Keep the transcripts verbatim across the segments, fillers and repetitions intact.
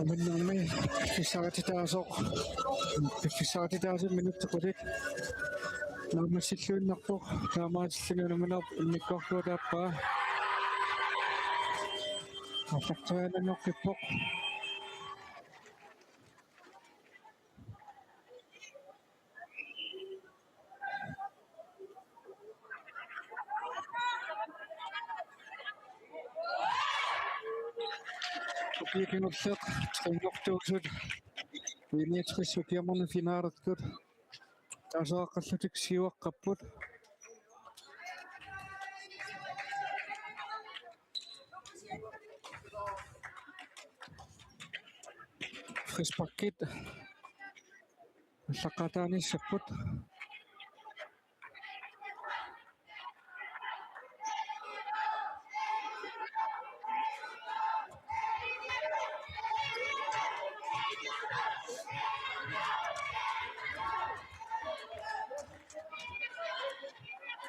Unamminermi piffissarititaasoq, piffissarititaasoq minutsit qulit naammassilluinnarpoq, taamaatilluni unamminerup immikkoortuata taappaa. Aallartiaannanngorpoq. Ukiut kingulliit tre hundrede tusind, U niogtres ukiormanna finalertut taaseraqqallutik siuaqqapput. Frisparkit aallaqqaataaniissapput.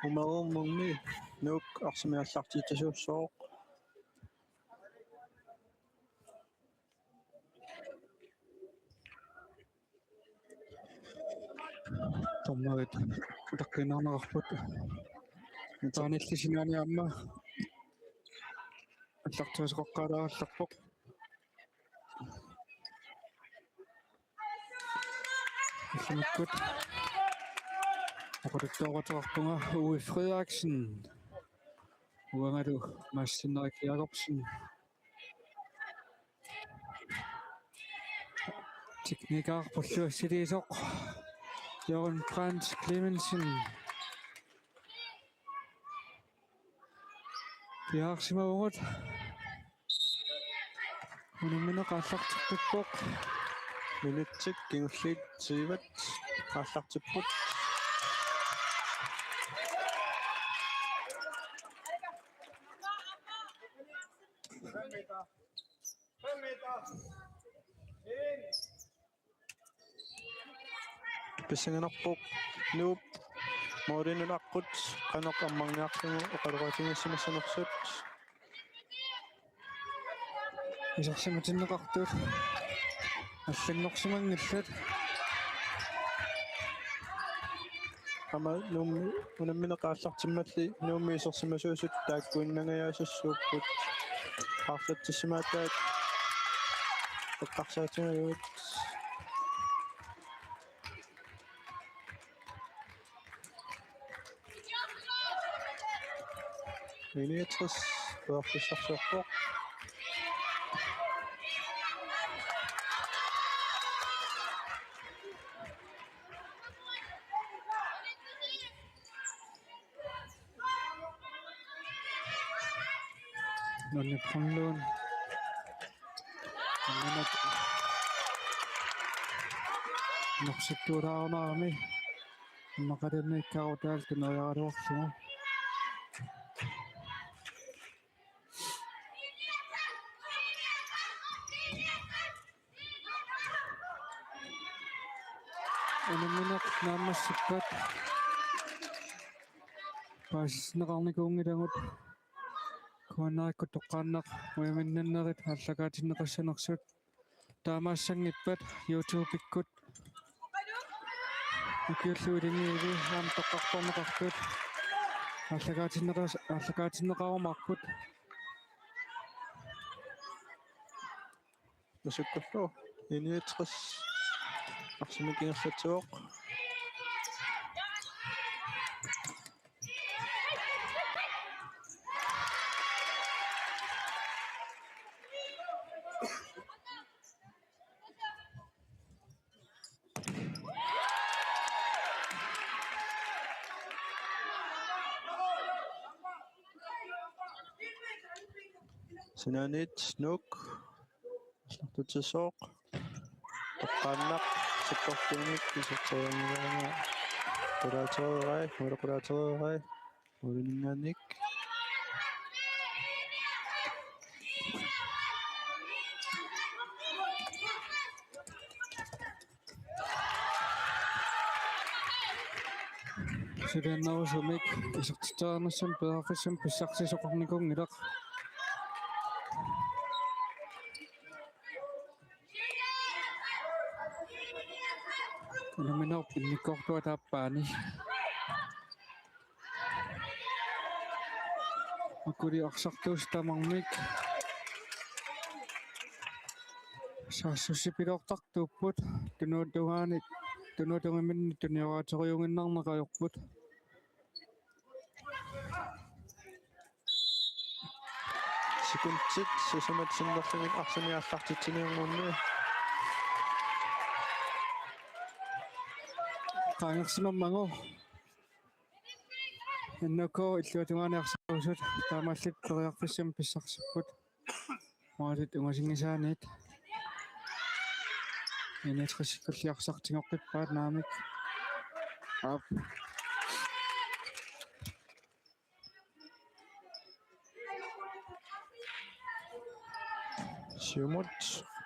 Umarummummi Nuuk arsami aallartitsisussooq. Dommerit utaqqiinnarneqarput. Taanilli sinaani aamma aallartiasoqaqqaalaarallarpoq. Ullumikkut oqaluttuaqqaarpunga Uwe Frederiksen. Uangalu Mads Henrik Jacobsen. Tekniker pulluassiliisoq Jørgen Brandt Clemmensen. Piaarsimavugut. Unammineq aallarteqqippoq. Minutsit kingulliit tyvet aallartipput. Pissanganarpoq Nuup målimi nunaqqut qanoq ammarniarlugu oqaloqatigiissimassanersut. Isersimatinneqartut allanngorsimanngillat. Aamma Nuummi unammineq aallartimmalli Nuummi isersimasuusut taakkuinnangajaasussuupput. Qaarlatsissimaataat eqqarsaatigalugu. U niogtres periarfissarsiorpoq. Nunni Brønlund. Nunni Norsittuulaarunarami. Immaqaluunniit Kaarutaal tuneriaraluarlugu. Unammineq naammassippat paasitinneqarnikuunngilagut. Kuanarikkut toqqaannaq ujaminnannerit aallakaatinneqassanersut taamaassanngippat YouTube-ikkut ukiullu ilinniili aamma toqqartorneqartut aallakaatinneqas-, aallakaatinneqarumaarput. Massakkut U niogtres arsamik ingerlatsivoq. Sinaaniit Nuuk aallartitsisooq. Toqqaannaq sakkortuumik iserteriarniarlugu qulaatereerai, måli qulaatereerai, måliminngaanniit. Suliannerusumik isertitseriarnissamut periarfissamik pissarsisoqarnikuunngilaq. Unamminerup immikkoortuata aappaani. Makuli arsartuussat tamarmik saassussipiloortartuupput, tunuup tungaani, tunuup tungiminni tunioraaterujunnginnarneq ajorput. Sekundit sisamat sinnerlugit arsaq aallartitsiniarnermi. Qaangersimammagu N K illuatungaani arsartuusut taamaalillutik periarfissamik pissarsipput. Maalit ungasinngisaanniit. I niogtresikkulli arsaq tigoqqippaat naamik. Aap. Siumut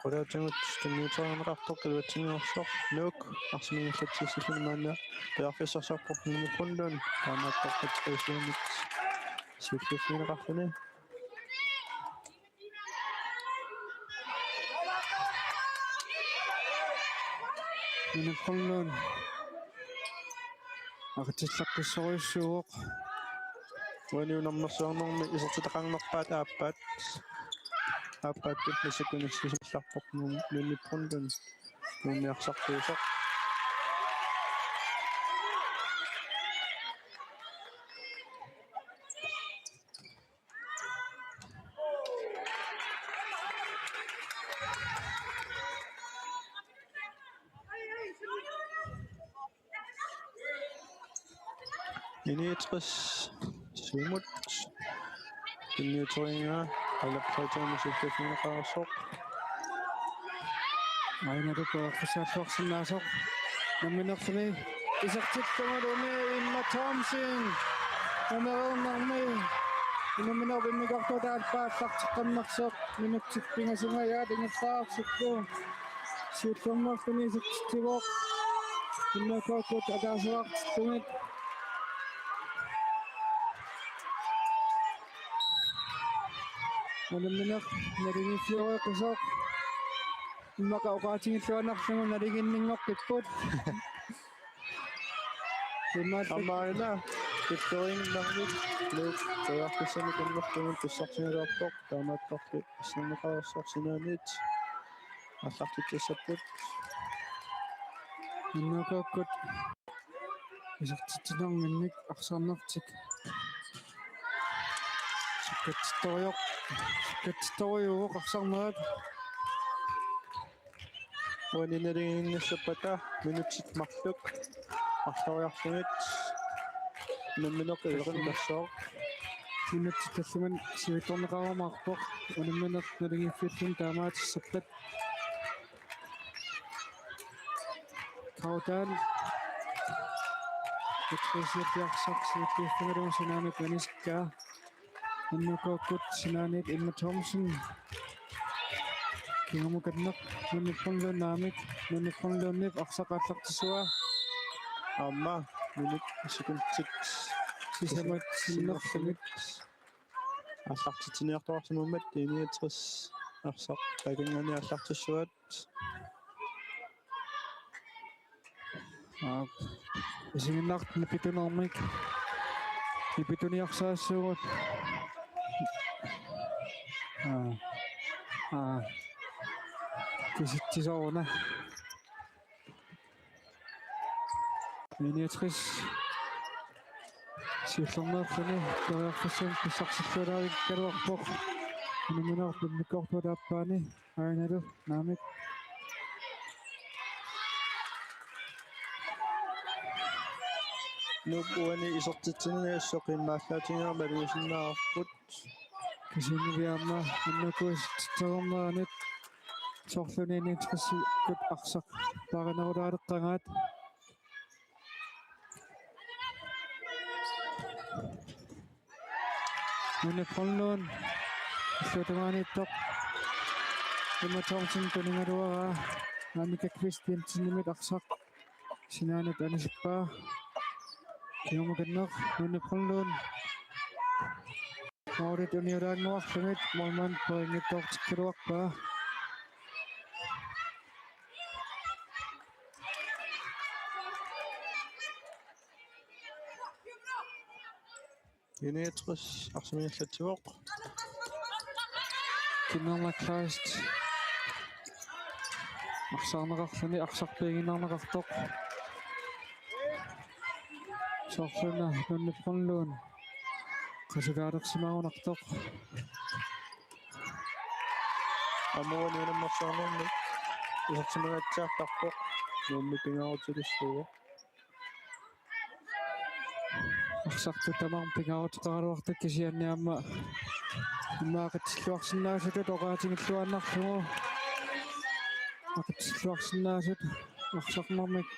qulaatigut tunniuterineqartoq iluatsinngorsoq Nuuk arsaq ingerlatsissilluni maanna periarfissarsiorpoq Nunap Brønlund taamaattorpat isuumut siulliuffigineqarluni. Nunap Brønlund aqitsilluaqqissorujussuuvoq. Uani unammersuarnermi isertitaqarnerpaat aappaat. Aappaattut massakkut sisamallarpoq Nunap Brønlund. Nunap arsartuusoq. I niogtres siumut. Tunniuterigaa qalapsaatiumik siulliuffigineqarsoq. Aajuna periarfissaalluarsinnaasoq. Nammineerluni isertittumilu Emma Thomsen. Nummer nul-mi. Unamminerup immikkoortuata aallarteqqammersoq. Minutsit pingasut ingerlareersikku. Siullermeerluni isertitsivoq. N K-kkut ataasiartillugit. Unammineq naligiiffigereersoq. Immaqa oqaatigilluinnarlugu naligiinninngoqqipput. Immaqa aamma una, Pifferiinnarmik, Nuuk, periarfissamik annertuumik pissarsigaluarpoq, taamaattorli isserneqareersoq sinaaniit aallartitsissapput. N K-kkut isertitsinerminnik arsarnertik sukkatsittorujoq, sukkatsittorujuuvoq arsarnerat. Uani naligiinnassappata minutsit marluk marloriarlugit unammineq ileqinnassooq. Minutsit tallimat sivitsorneqarumaarpoq. Unammineq naligiiffilluni taamaatissappat. Kautal. Patricia Bjergsak siulliuffigalugu sinaanut anisikkaa. N K-kkut sinaaniit Emma Thomsen. Kingumukanneq Nunap Brønlund naamik, Nunap Brønlundip arsaq aallartissavaa. Aamma minut sekundit sisamat sinnerlugit aallartitsiniartoqarsimammat I niogtres arsaq taakanngaanniit aallartissavaat. Aap. Isiginnaartut nipitunermik. Nipituniarsaassuugut. Aa. Aa. Kisitsisoq una. I niogtres. Siullermeerluni periarfissamik pissarsilluarikkaluarpoq. Unamminerup immikkoortuata aappaani. Aajuna naamik. Nuuk uani isertitsinani assut qiimmaallaatigineq malugisinnaavarput. Kisianni aamma N K-kkut isertitsereerneranit soorlumi I niogtres-ikkut arsaq paarinerulaaleqqagaat. Nunap Brønlund. Illuatungaaniittoq. Emma Thomsen tunigaluaraa. Annika Kvist Jensenimit arsaq sinaanut anisippaa. Kingumukanneq Nunap Brønlund. Målit uniulaannguarlugit målmand poinngitsoortikkaluarpaa. N-69 arsaq ingerlatsivoq. Kimmernaq Kleist. Arsarneqarluni arsaq piiginnarneqartoq. Soorluna Nunnip Grønlund. Qasulaalersimagunartoq. Aamma uani unammersuarnermi isersimagatsiartarpoq. Nuummi pingaarutilissuuvoq. Arsartut tamarmik pingaaruteqaraluartut kisianni aamma immaaqatsilluarsinnaasutut oqaatigilluinnarlugu. Aqatsilluarsinnaasut arsarnermik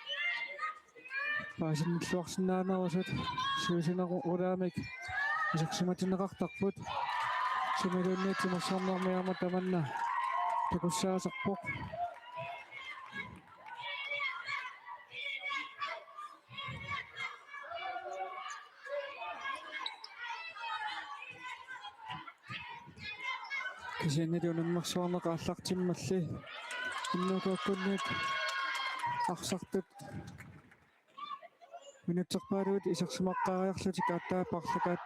paasinnilluarsinnaanerusut suusinerulaamik isersimatinneqartarput. Sumiluunniit timersornermi aamma tamanna takussaasarpoq. Kisianni unammersuarneq aallartimmalli N K-kkunniit arsartut minutserpaaluit isersimaqqaariarlutik aatsaat parlakaat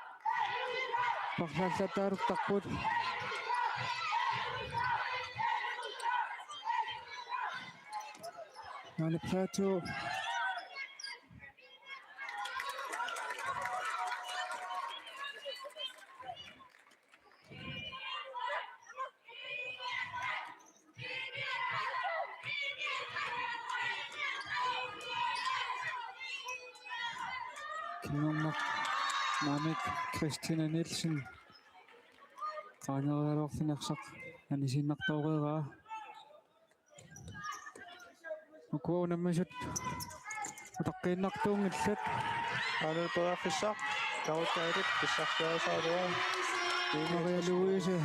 parlaallattaalertarput. Naale Plato. Kimmernaq Manik Christine Nielsen. Qaanerialuarluni arsaq anisiinnartooreeraa. Ukua unammisut utaqqiinnartuunngillat. Aana periarfissaq taruttaarit pissarsiarisaaluaa. Maria Louise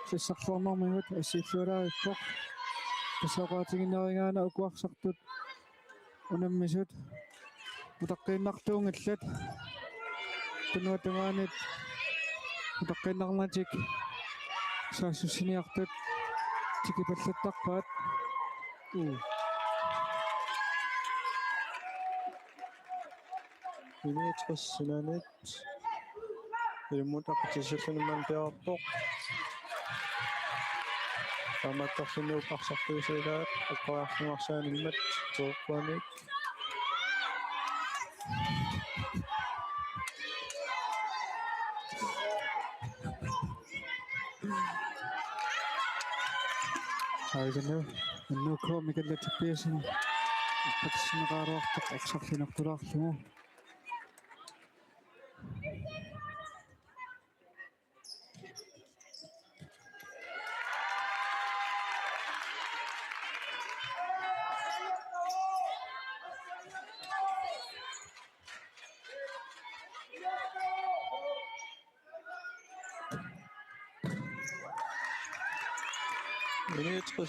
sassarluarnermigut assiillualaarippoq. Tassa oqaatiginnarigaanni uku arsartut unammisut utaqqiinnartuunngillat. Tunuata tungaanut utaqqiinnarnatik saassussiniartut tikipallattarpaat. Uu. N-69 sinaaniit ilummut aqqutissulluni maani piareerpoq. Taamaattorli Nuuk arsartuusilaat eqqoriarluarsaanimmat toorpuani. Aiganu, N K Mikael Tobiassen. Aqqutissinnaqaraluartoq arsarluinnartulaarlugu. N-69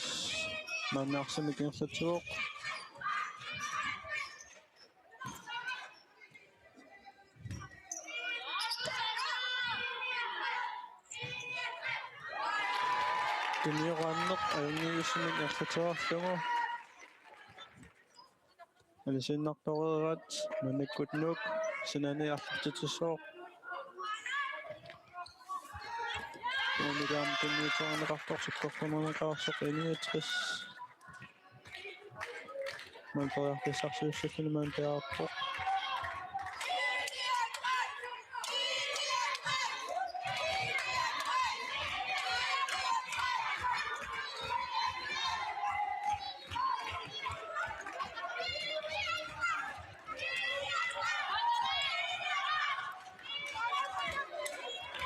maanna arsamik ingerlatsivoq. Tunioraanneq ajunngivissumik ingerlatsiarlugu. Anisiinnartoreeraat maannakkut Nuuk sinaani aallartitsissaaq. Uunikaam tunniuterineqartoq sukkortunerneqartoq N-69. Maani periarfissarsiussilluni maani piareerpoq.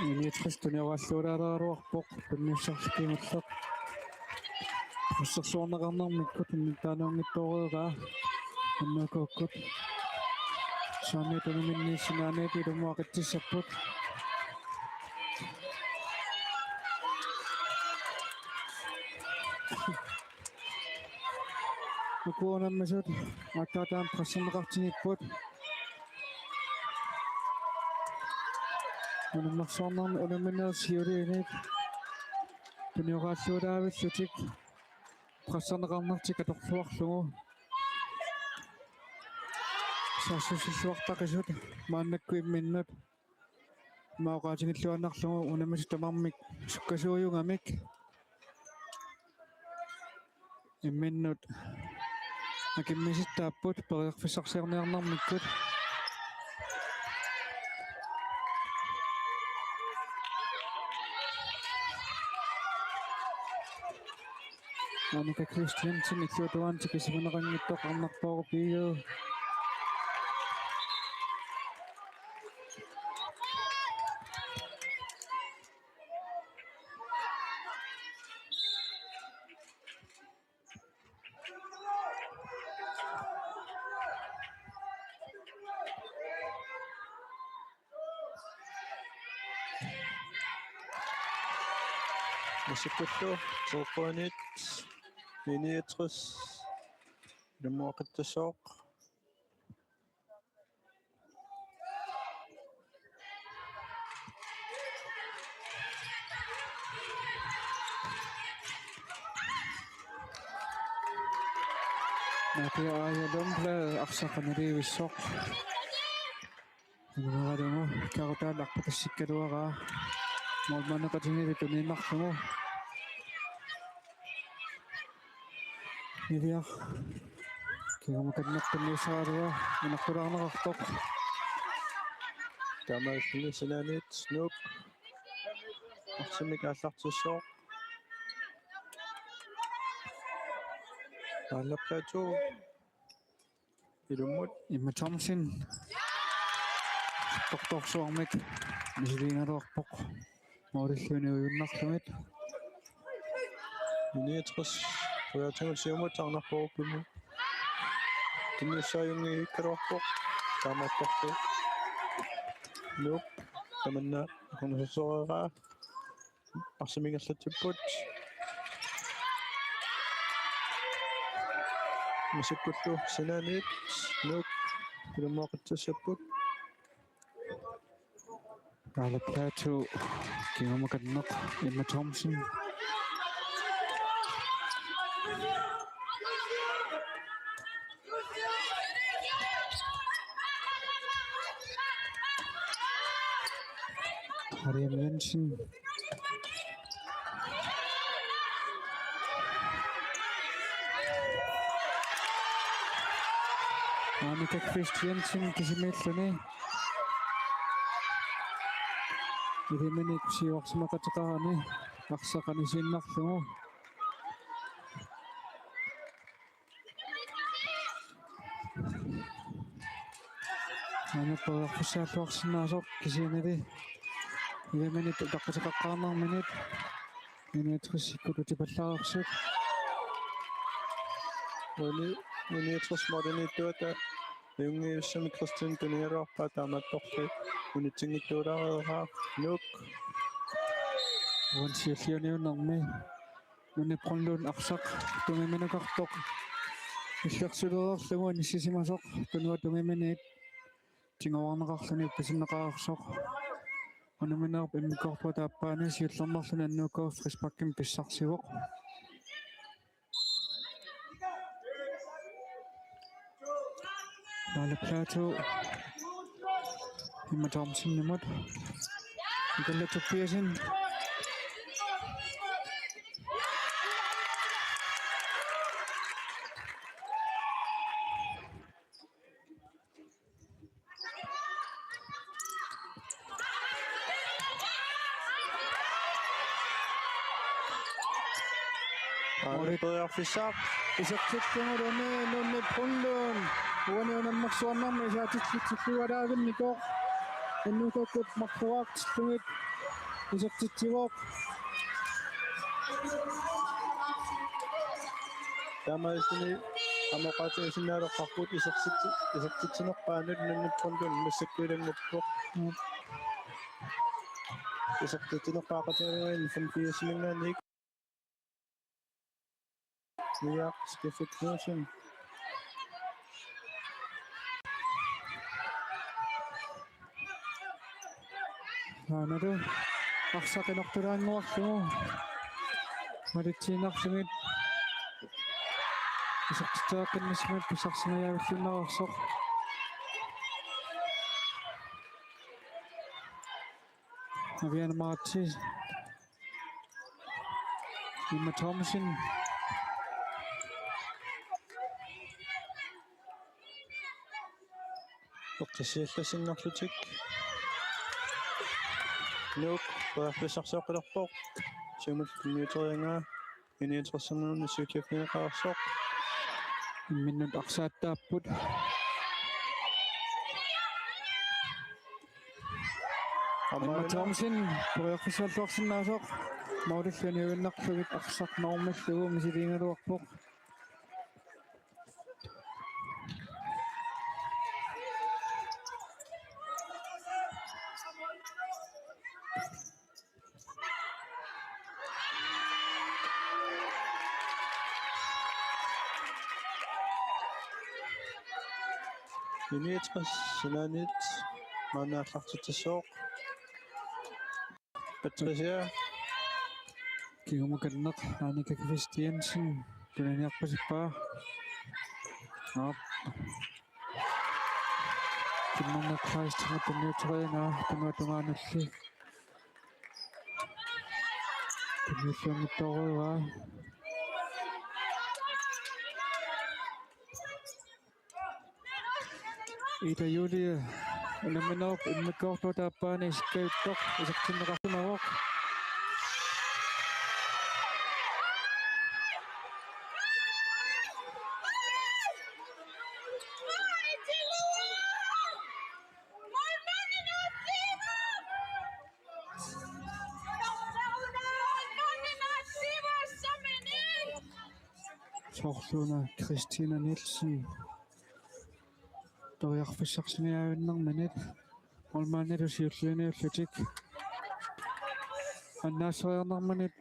N-69 tunioraallulaaraluarpoq tunniussarlu kingulleq. Presserluarneqarnermikkut innuttaanuunngitsoreeraa N-69-kkut. Saamiit unamminnit sinaaniit ilummut aqitsissapput. Uku unammisut aatsaat taama presserneqartigipput. Unammersuarnermi unamminerit siuliini tunioraalluilaavillutik presserneqarnertik atorluarlugu. Saassussilluartaqisut maannakkut imminnut. Ima oqaatigilluinnarlugu unammisut tamarmik sukkasuujugamik. Imminnut akimmisitaapput periarfissarsiorniarnermikkut. Annika Christiansen illuatungaani tikisimaneqanngitsoq Arnarpoorup I G. Massakkut toogfyrre niogtres, ilummut aqitsassaaq. Nadia Aaja Lundblad arsaq qanilivissoq. Ilumoorlugu Karutaal arpatassikkaluaraa. Målmandeqatigiittut tunniinnarlugu. Niviaq. Kingumut kannertunniussaraluaq inartulaarneqartoq. Taamaalilluni sinaaniit Nuuk arsamik aallartissooq. Aallappaatsu. Ilummut. Emma Thomsen. Tortorsuarmik. Misiliigaluarpoq. Målilluunniit ujunnarlugit. Niogtres. Qujaatigut siumut Arnarpoorup I G-mi. Tunniussaajunngikkaluarpoq. Taamaattorli. Nuuk. Tamanna. Kunnusussoreeraa. Arsamik ingerlatsipput. Massakkullu sinaaniit Nuuk ilummut aqitsassapput. Aallappaatsu kingumut kanneq Emma Thomsen. Mariam Jensen. Annika Christiansen kisimiilluni. Ilaminik siuarsimaqateqarani arsaq anisiinnarlugu. Aana periarfissaalluarsinnaasoq kisiannili ilaminit utaqqisoqaqqaarnerminit I niogtres-ikkut utipallaareersut. Uani I niogtres målimiittuata ajunngivissumik Christian tunigaluarpaa taamaattorli unitsinngitsuulaareeraa Nuuk. Uani siulliuniunnermi Nunni Brønlund arsaq tumiminukartoq illersulereerlugu inissisimasoq tunuata tumiminiit tiguarneqarluni uppisinneqareersoq. Unamminerup immikkoortuata aappaani siullermeerluni N U K frisparkimik pissarsivoq. Aallappaatsu Emma Thomsenimut. Nicola Tobiassen. Aamma periarfissaq. Isertitsimulumi Nunni Brønlund. Uani unammersuarnermi isaatitsilluaraavinnikoq. N U K-kkut marloriartillugit isertitsivoq. Taamaalilluni aamma oqaatigisinnaalerparput isertitsi-, isertitsinerpaanut Nunni Brønlund massakkut ilannguppoq. Isertitsinerpaaqatigalugu femogfirsiminngaanniit. Niviaq Skeffe Knudsen. Aanalu arsaq inortulaannguarlugu malitsiinnarlugit isertitseqqinnissamut pissarsingajavilluinnartoq. Aviana Marti. Emma Thomsen. Toqqissisinnarlutik. Nuuk periarfissarsioqqilerpoq. Siumut tunniuteriaraa. Inuuteqarsinnaanermut siulittaasuuneqarsoq. Imminnut arsaattaapput. Emma Thomsen periarfissarluarsinnaasoq. Målillu aniuinnarlugit arsaq normillugu misiliigaluarpoq. Inuit sinaaniit maanna aallartitsissaaq. Patricia. Kingumukanneq Annika Christiansen tuniniarpasippaa. Aap. Kimmannak Kleistimut tunniuteriaraa tunua tungaanulli. Tunniulluanngitsoorivaa. Ida Julie unamminerup immikkoortuata aappaani isikkajuttooq isertinneqarsimavoq. Soorluuna Christina Nielsen periarfissarsiorniarnerminit målmandilu siulliuniullutik annaasseriarnerminit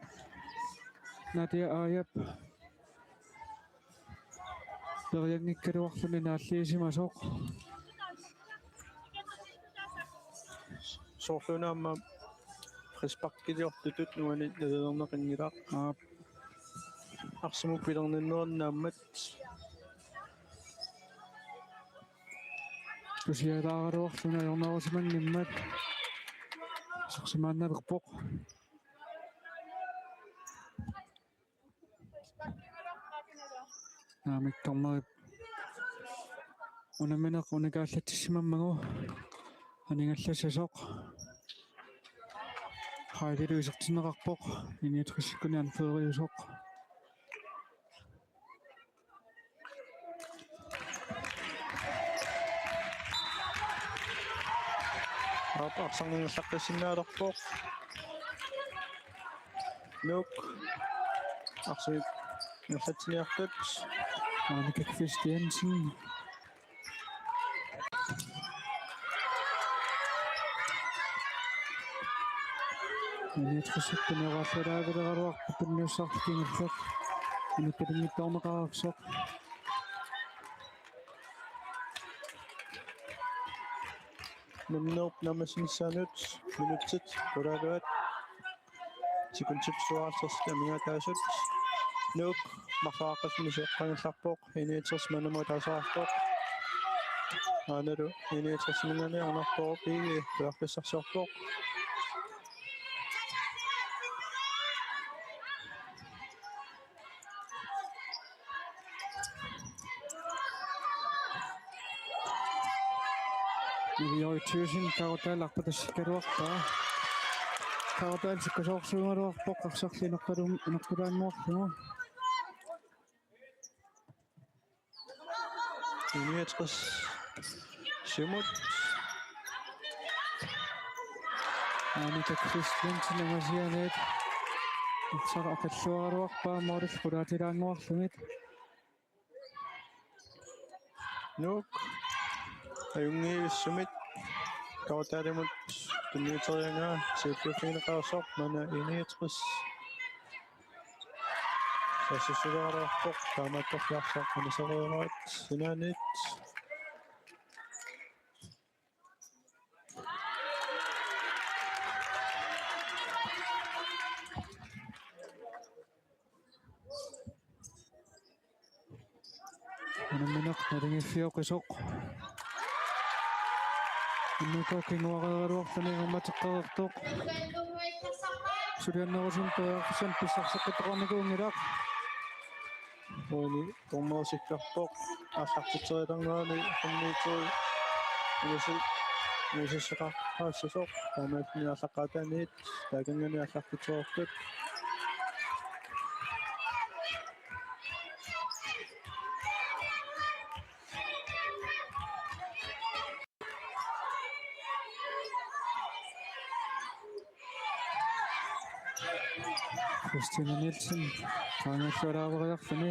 Nadia Aajap perianngikkaluarluni naalliisimasoq. Soorluuna aamma frisparkiliortutut nuanit nalilerneqanngilaq. Aap. Arsamut pilerninnerit naammat. Tusialaaraluarluni ajornerusimanngimmat isersimaannalerpoq. Naamik, dommerip unammineq unikaallatsissimammagu anigallassasoq. Haidilu isertinneqarpoq, I-niogtresikkunni anføreriusoq. Aap, arsaq ingerlaqqissinnaalerpoq. Nuuk. Arsaq ingerlatsiniartut. Annika Christiansen. Inuit sisittuneqarluarput tunniussartik ingerlavoq. Inuttut inngitsoorneqarsoq. Unamminerup naammassinissaanut minutsit qulaaluat. Sekundit syvoghalvtreds amigaataasut. Nuuk marloqarfimmi sioqqaannarpoq. I-niogtres maannamut ataaseqarpoq. Aanalu I-niogtres-iminngaanniit Arnarpoorup I G periarfissarsiorpoq. Nivioritiusin Karutal arpatassikkaluarpaa. Karutal sukkasoorsuugaluarpoq arsarlu inerpalum-, inerpalaannguarlugu. I-niogtres siumut. Annika Christiansen angasianiit arsaq aqilluaraluarpaa målip qulaatilaannguarlugit. Nuuk. Ajunngivissumik. Karutalimut tunniuteriaraa siulliuffigineqarsoq maanna I-niogtres. Saassussilaarpoq taamaattorli arsaq aniseriaraat sinaaniit. Unammineq naligiiffioqisoq. N K-p kinguaqqaaraluarluni uummateqqaartoq. Suliannerusumik periarfissamik pissarseqqittoqarnikuunngilaq. Uani dommersikkarpoq aallartitseriarnerani hunniitui. Usi-, usiseqarpassasoq. Taamaattumik aallaqqaataaniit taakannganni aallartitsereerput. Christina Nielsen, qaangerlualaareriarluni.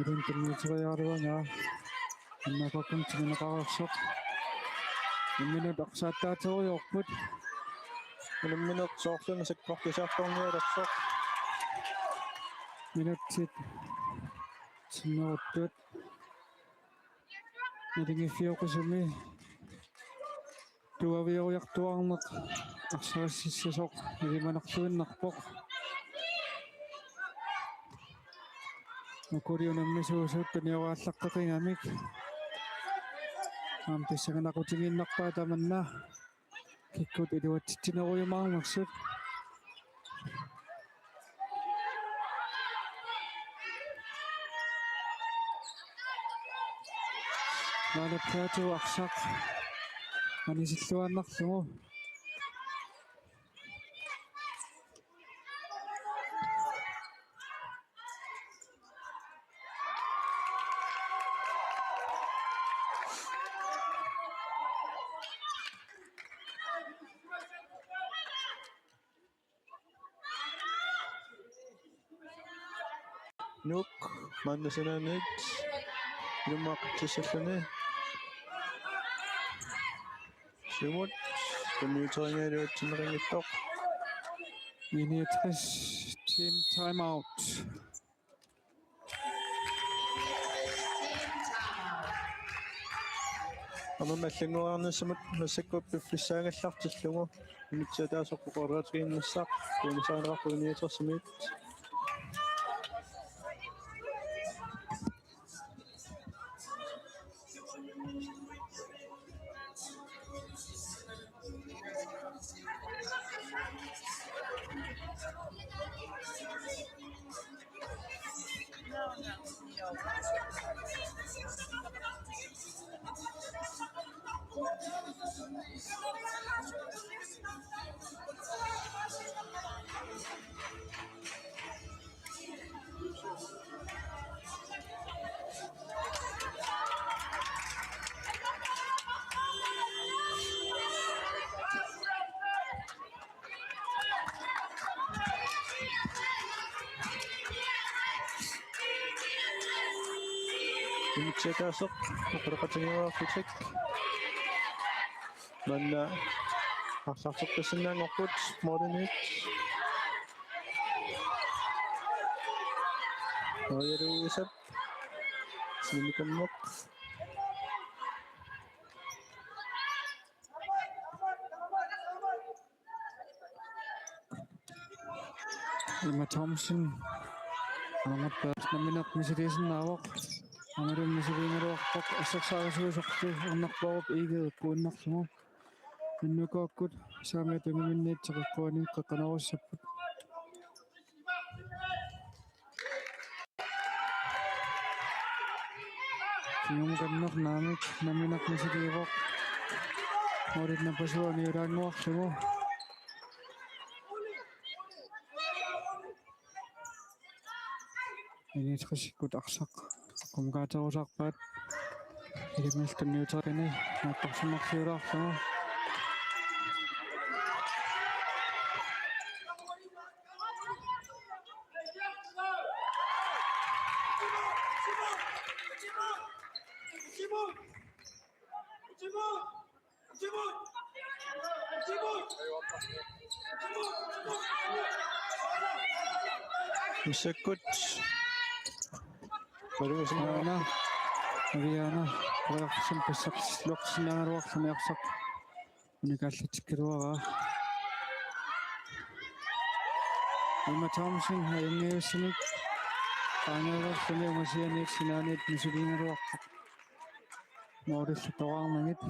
Ilin tunniuteriaraluarluni. N K-p timineqareersoq. Imminut arsaattaaterujoorput. Unammineq soorlumi sakkortusartornialersoq. Minutsit sinneruttut. Naligiiffiuqisumi tuavioriartuaarneq arsaassissasoq ilimanarluinnarpoq. Ukuli unammisuusut tunioraallaqqeqingamik. Aamma pissanganaqutigiinnarpaa tamanna. Kikkut iluatsitsinerujumaarnersut. Naalattaatu arsaq anisilluaannarlugu. Nuuk maanna sinaaniit ilummaqatsissalluni. Siumut tunniuterinngilaat iluatsinneqanngitsoq. Minutsit team timeout. Aamma allanngoriarnissamut massakkut piffissaagallartillugu. Inissitaasoq oqariartuinnassaaq. Kuunisaanerarpu uniotersimit. Inissitaasoq oqaloqatigiuarlutik. Maanna arsarteqqissinnaanngorput målimiit. Ojaluisap sinnikanneq. Emma Thomsen. Aamma nammineq misiliisinnaavoq. Aamma misiliigaluarpoq assersuutigalugu Arnarpoorup Egedep kuinnarlugu. N K-kkut saamiata unammineq teqeqquani qeqqanoorussapput. Kingumukanneq naamik nammineq misiliivoq. Målit nappasuani ulaannguarlugu. Inissisikkut arsaq qummukaatserusarpaat. Ilimanarlutik tunniuteqarani naatsorsuunersiulaarlugu. Massakkut. Aana. Aviana. Periarfissamik pissarsiluarsinnaagaluarluni arsaq unikaallatsikkaluaraa. Emma Thomsen ajunngivissumik qaangereerluni ungasianiit sinaaniit misiliigaluarpoq. Målillu toqqaannarnagit.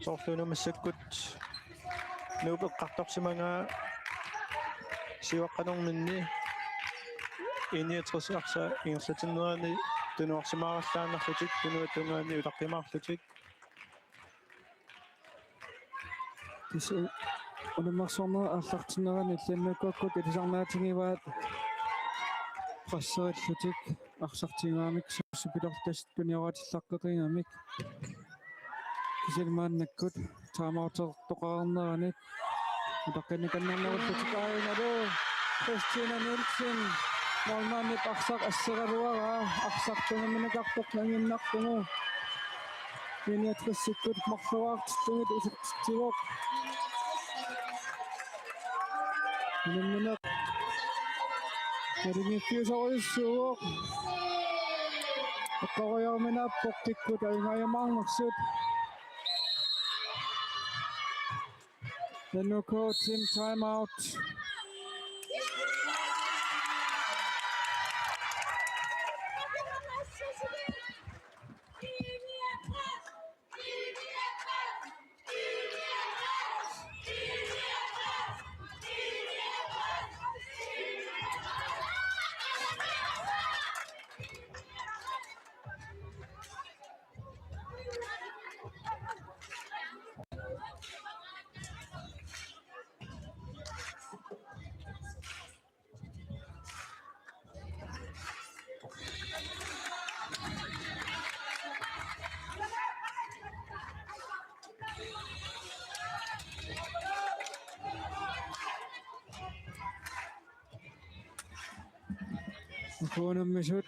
Soorlu una massakkut Nuup eqqartorsimagaa siuaqqanerminni I niogtres arsaq ingerlatinnerani tunuarsimaarallaannarlutik, tunuata tungaani utaqqimaarlutik. Tassa unammersornerup aallartinnerani N K-kkut ilisarnaatigivaat presserillutik arsartigigamik, sussupilortut tassa tunioratillaqqeqigami. Kisianni maannakkut timeoutertoqarnerani utaqqinnikannernerullutik, aajuna Christina Nielsen målmandip arsaq asseraluaraa, arsaq tungiminukartoq nangiinnarlugu. I niogtresikkut marluartillugit isertitsivoq. Unammineq nalunngiffiusorujussuuvoq. Eqqoriaruminaappoq kikkut ajugaajumaarnersut. N K team timeout. Uku unammisut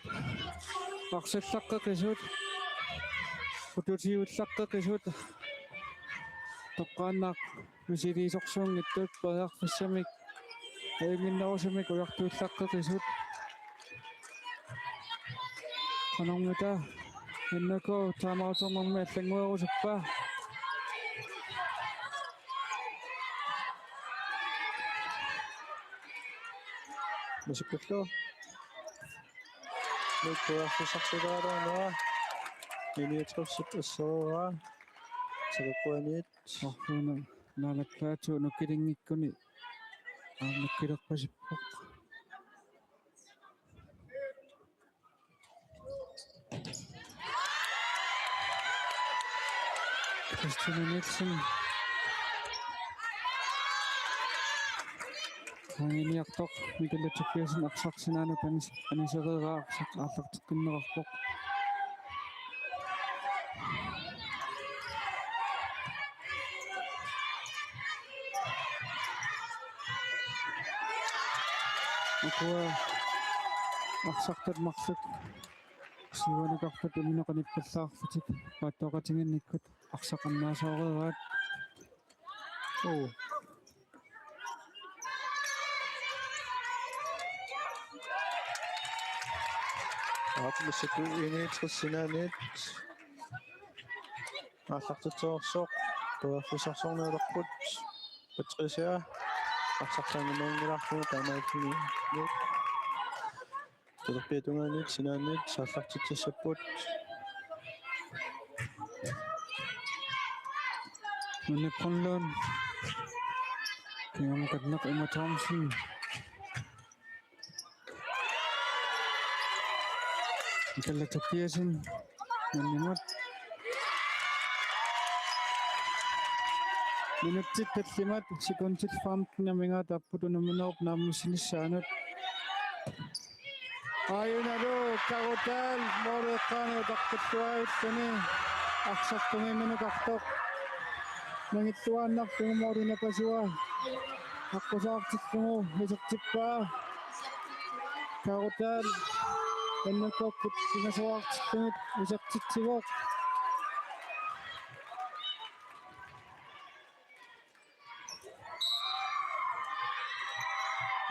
arsallaqqeqisut, qututiullaqqeqisut, toqqaannaq misiliisorsuunngitsut periarfissamik ajunnginnerusumik ujartuillaqqeqisut. Qanormita N K timeouternermi allannguerusuppa? Massakkut Nuup periarfissarsiuteqarnera I niogtresip assereeraa saluqquaniit. Orluuna Naalakkersuisut nukilinngikkunik aamma nukkilerpasippoq. Christina Nielsen. Anguniartoq Mikkel Tobiassen arsaq sinaanut anis-, anisereeraa, arsaq aallarteqqinneqarpoq. Ukua arsartut marluk siuanukarput imminut qanippallaarlutik paatsoqatiginnikkut arsaq annaasooreeraat. Oo. Aap, massakkut I niogtres sinaaniit aallartitsereersoq periarfissarsiorniulerput. Patricia arsartaanngimanngilarlugu taamaalilluni. Talerpiata tungaanut sinaaniit aallartitsissapput. Nunne Brønlund. Kingorna Katneq Emma Thomsen. Mikkel Tobiassen. Nunnemut. Minutsit tallimat sekundit femten amigaataapput unamminerup naammassinissaanut. Aajunalu Karutal måli eqqaani utaqqilluaalluni arsaq tungiminukartoq. Nangilluaannarlugu måli napasua aqqusaartillugu isertippaa. Karutal N K-kkut pingasoraartillugit isertitsivoq.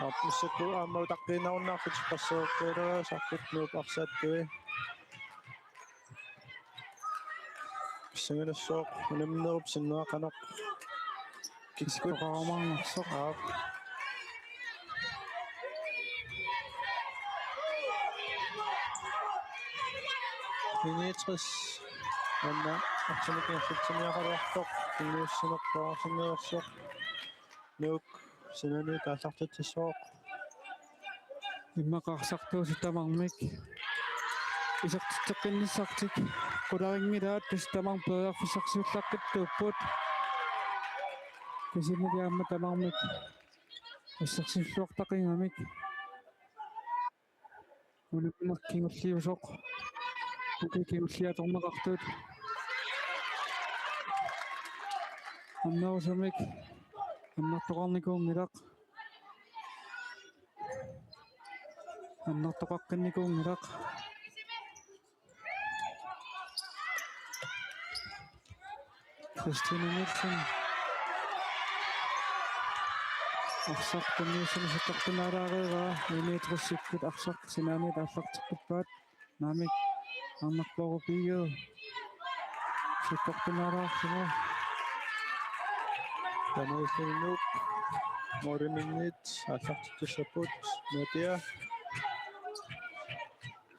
Aap, massakkut aamma utaqqiinnarunnaarlutik qasseqqilluassaapput Nuup arsaattui. Pissanganassaaq unamminerup sinnera qanoq kikkut. Isikkoqarumaarnersoq. Aap. Niogtres. Aamma arsamik ingerlatsiniaqalersoq. Tunniussineq periarfissarsiornersoq. Nuuk sinaaniit aallartitsissaaq. Immaqa arsartuusut tamarmik isertitseqqinnissartik qularinngilaat, tassa tamarmik periarfissarsiullaqqittuupput. Kisiannili aamma tamarmik assersuulluartaqigamik. Unammineq kingulliusoq. Puki kingulliit atorneqartut. Annerusumik annertoqarnikuunngilaq. Annertoqaqqinnikuunngilaq. Christine Nielsen. Arsaq tunniussineq siuttortunnaalaareeraa, Niogtresikkut arsaq sinaaniit aallarteqqippaat. Naamik, Arnaq Poorup Egede siuttortunnaalaareersimavoq. Tanuussinnut måliminnit aallartitsissapput. Natia.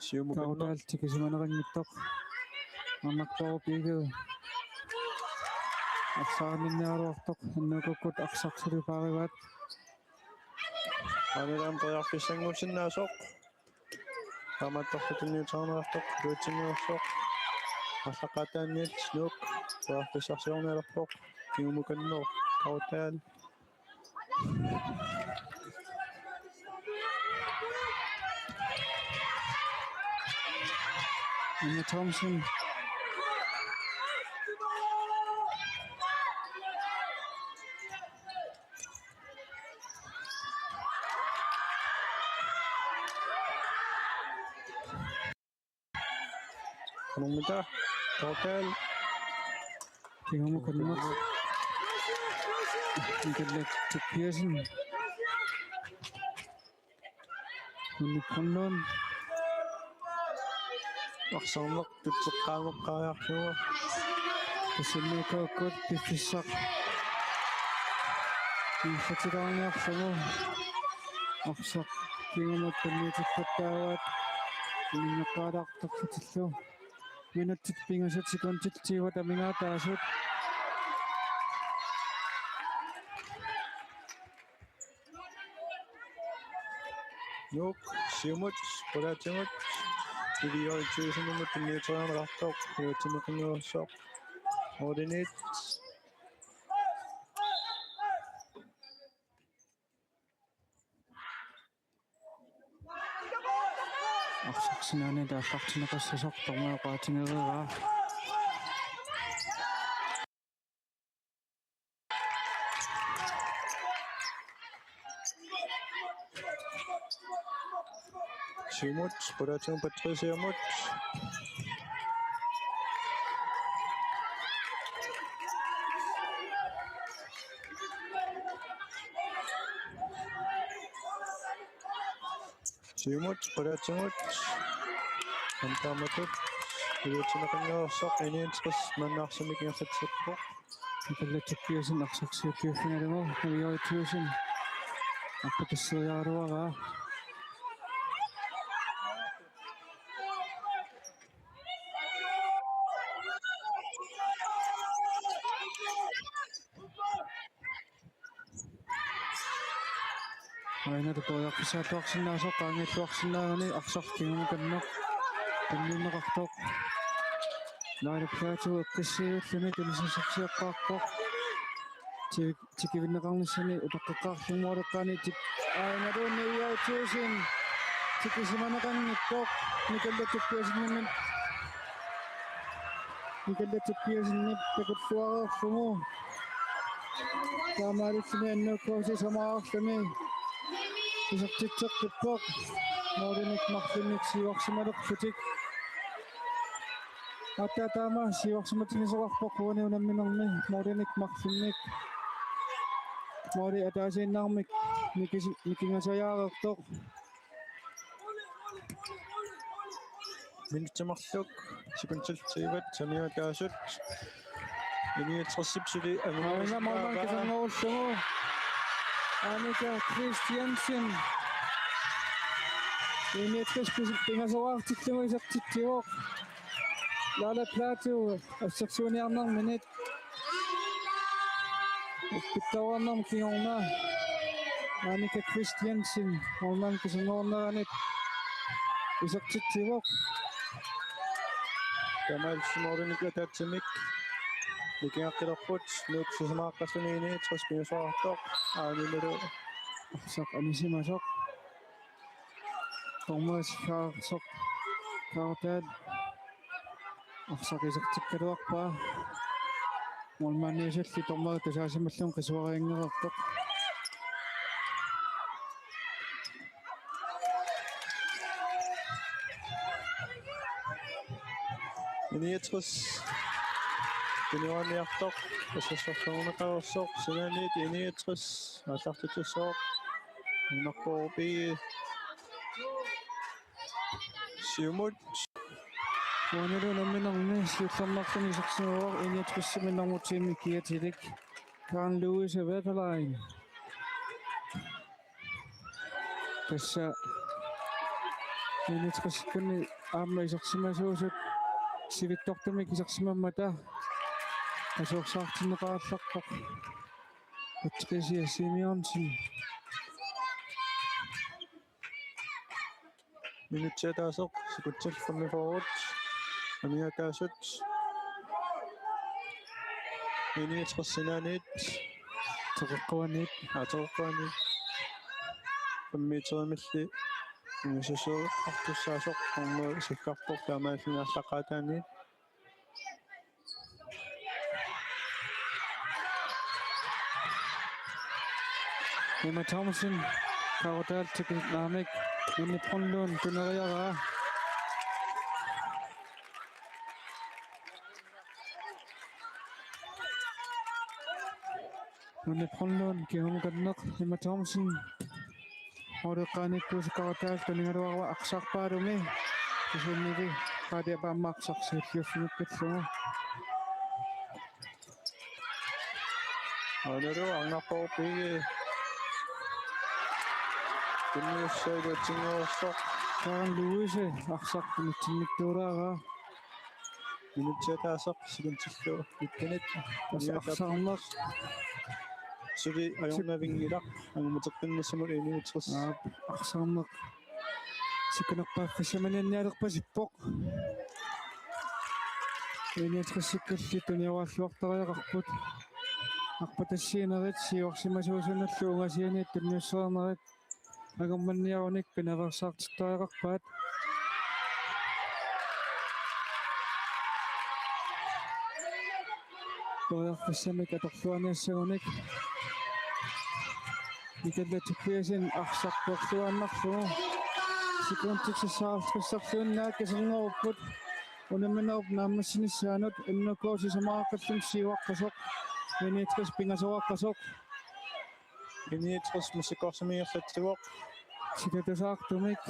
Siumup Karutal tikisimaneqanngitsoq. Arnaq Poorup Egede arsaaninniaraluartoq, N K-kkut arsaq suli paarivaat. Aamma periarfissannguussinnaasoq. Taamaattorli tunniuteqarneqartoq iluatsinngortoq. Aallaqqaataaniit Nuuk periarfissarsiornialerpoq. Kingumut kanneq Karutal. Emma Thomsen. Qanormita? Total. Kingumut kanneq. Nikolaj Tobiassen. Unnik Grønlund. Arsarneq tutseqqaameqqaariarlugu. Tassa N K-kkut piffissaq ingerlatilaarniarlugu. Arsaq kingumut tunniuteqqittaavaat. Ininngakkaalaartarlutillu. Minutsit pingasut sekundit tyvet amigaataasut. Nuuk siumut qulaatigut Iviaaritiusinimut tunniuteriarneqartoq iluatsinneqanngilaq. Ordenit. Arsaq sinaaniit aallartinneqassasoq dommeri oqaatigereeraa. Siumut, Patricia Siumut. Siumut, qulaatigut. Antamatut. Iluatsinneqanngilaq, N N tres maanna arsamik ingerlatsippoq. Nikolaj Tobiassen arsaq siulliuffigalugu, Iviaaritiusin. Aqqutissiiaruaraa. Aajuna periarfissaalluarsinnaasoq qaangiilluarsinnaaguni arsaq kingumut kanneq tunniunneqartoq. Laila Platou eqqissiivilluni tunisassarsiaqqaarpoq. Ti-, tikivinneqarnissani utaqqeqqaarlugu måleqqaani tik-, aajuna Iviaaritiusin tikisimaneqanngitsoq Nikolaj Tobiassenimit. Nikolaj Tobiassenip takulluareerlugu. Taamaalilluni N K-kut sisamaraarluni isertitseqqippoq. Målinik marlunnik siuarsimalerlutik. Aatsaat taama siuarsimatigisoqarpoq uani unamminermi målinik marlunnik. Måli ataasiinnarmik nikis-, nikingasajaareertoq. Minutsit marluk, sekundit tyvet amigaataasut. N N tres suli anguniarlugu. Aajuna målmand kisanngoorlugu. Annika Christiansen. N N tres pis-, pingasoraartillugu isertitsivoq. Lala Platou assersuiniarnerminit. Uppittoornermi kingorna Annika Christiansen målmandip kusanngorneranit isertitsivoq. Taamaalilluni målinik ataatsimik nikingaqqilorput, Nuuk sisamaaqqasuni I niogtres pingasoqartoq, aanilu arsaq anisimasoq. Dommeri sikkaarsoq Kaartaal arsaq isertikkaluarpaa. Målmandiusulli dommeri tusaasimalluni qisuarianngeqartoq. I niogtres tunniunniartoq, assersuutigineqartoq, sinaaniit I niogtres aallartitsissaaq. Nunarput B G siumut. Uanilu nammineerluni siullermeerluni isersimavoq I niogtresimi nummer ti-mi kiatilik, Karen Louise Weatherline. Tassa I niogtresikkunni aamma isersimasuusut sivitsortumik isersimammata qasuersaartinneqarallarpoq Patricia Simeonsen. Minutsit ataaseq, sekundit femogfyrre amigaataasut. I niogtres sinaaniit. Toqoqquaniit. Aa, toqoqquaniit. Femogtyvemilli ungasissuartussaasoq, aamma sikkarpoq taamaalilluni aallaqqaataaniit. Emma Thomsen, Kaartaal tikillugu, Nunni Brønlund tuneriaraa. Nunni Brønlund kingumukanneq, Emma Thomsen. Måleqqaaniittuusoq Kaartaal tunigaluarpaa arsarpaalumi. Kisiannili qaatiap aamma arsaq siulliuffigippallugu. Aanalu arnarpoq B G. Tunniussaalu atsinngorsoq. Karen Louise arsaq nitsinniittuulaaraa. Minutsit ataaseq sekundillu nittenit. Tassa arsarneq. Suli ajornavinngilaq, angummateqqinnassamut I niogtres. Aap, arsarneq. Sikkunerpaaffissamaniinnialerpasippoq. I niogtresikkulli tunioraalluartariaqarput. Arpatassiinerit siuarsimasuusunullu ungasianiit tunniussereernerit angummanniarunik pinaveersaartittariaqarpaat. Periarfissamik atorluarniassagunik Michael Tobiassen arsaq peerluaannarlugu. Sekundit seksoghalvtredsarluinnaat kasanngorput. Unamminerup naammassinissaanut N K sisamaraqqalluni siuaqqasoq. I niogtres pingasoqaqqasoq. I niogtres massakkut arsamik ingerlatsivoq. Sitatusaartumik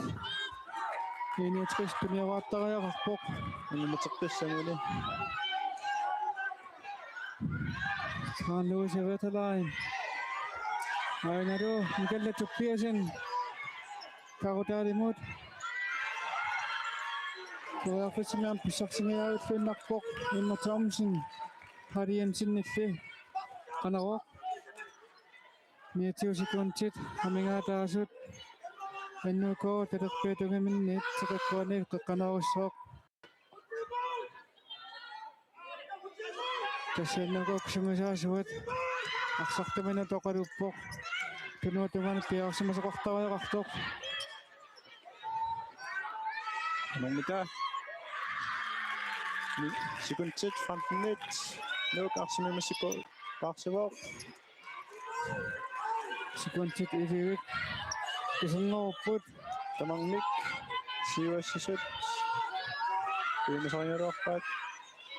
I niogtres tunioraattariaqarpoq. Angummateqqissamuni. Karen Louise Weatherline. Aanalu Michael Tobiassen. Kaartaalimut. Periarfissamik pissarsiariarluinnarpoq Emma Thomsen. Harry Jensenilli. Qanoq. Niogtyve sekundit amigaataasut. N K talerpiata tungaanniit Toqoqquaniit qeqqanoorissooq. Tassa N K-p sungiusaasuat arsartuminut oqaluppoq. Tunuata tungaanut piareersimasoqartariaqartoq. Amermita. Sekundit femtenit. Nuuk arsamik massakkut paarsivoq. Sekundit elleve. Kasanngorput. Tamarmik siuassasut piumasarigaluarpaat.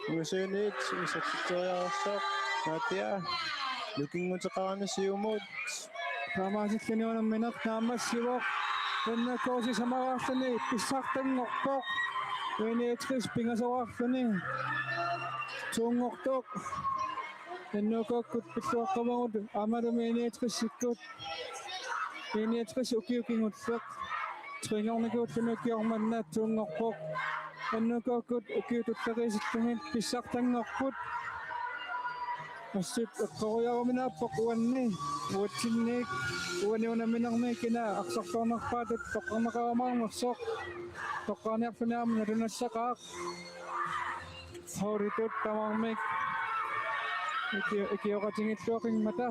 Ungasianiit isertitseriarsuaq Nadia. Nukinguteqarani siumut. Taamaasilluni unammineq naammassivoq. N K sisamaraarluni pissartanngorpoq. I niogtres pingasoqarluni. Tuunngortoq. N K-kkut pilluaqqamagut aammalumi I niogtresikkut. I niogtres ukioq kingulleq. Trinngornikuulluni ukioq manna tuunngorpoq. N K-kkut ukiut tulleriisillugit pissartanngorput. Assut eqqoriaruminaappoq uanni. Uatsinniit uani unamminermi kina arsarluarnerpaatut toqqarneqarumaarnersoq. Toqqaaniarluni aamma nalunassaqaaq. Holditut tamarmik iki-, ikioqatigiilluaqimmata.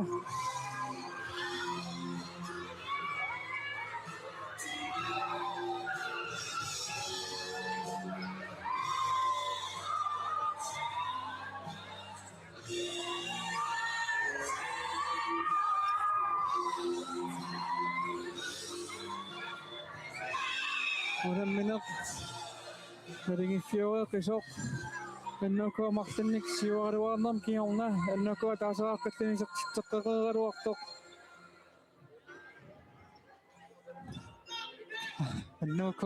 Unammineq naligiiffioreqisoq. N K marlunnik siuaraluarnermut kingorna N K ataaseq qalluni isertitseqqeqeraluartoq. N K.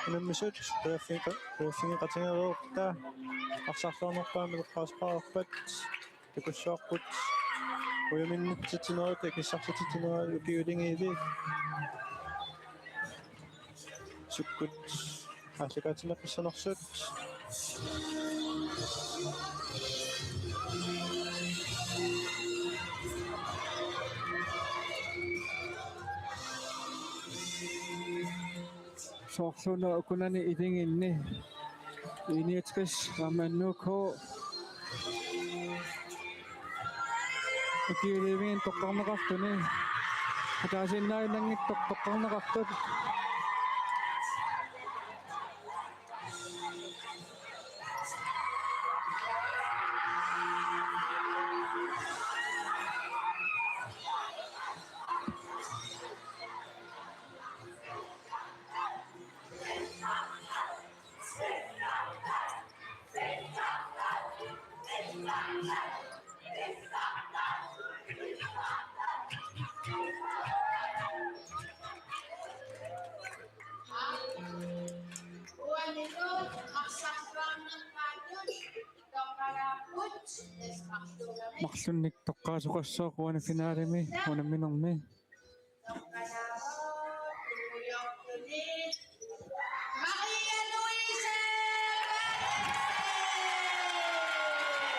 Unammisut periarfissaqatigereerpata arsarluarnerpaamik eqqaaseqarpat takussavarput. Ujaminnitsitsinerit akissarsitsitsineri ukiuligiivi. Sukkut aallakaatitsineqassanersut. Soorlu una ukunani iligiinni I niogtres aamma N K ukiulivigineq toqqarneqartuni. Ataasiinnaajunnaanngitsoq toqqarneqartut. Marlunnik toqqaasoqassaaq uani finalemi unamminermi. Maria Louise Berthelsen.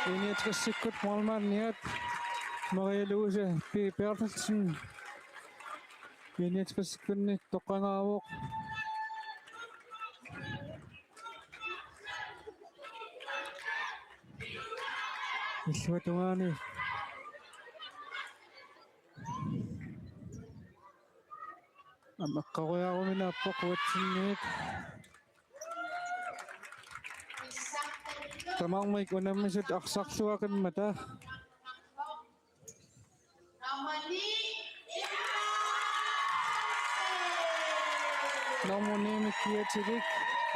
I niogtresikkut målmandiat Maria Louise P. Berthelsen. I niogtresikkunni toqqagaavoq. Illuatungaani aamma eqqoriaruminaappoq uatsinniit. Tamarmik unammisut arsarluaqimmata. Nummer ni-mik kiatilik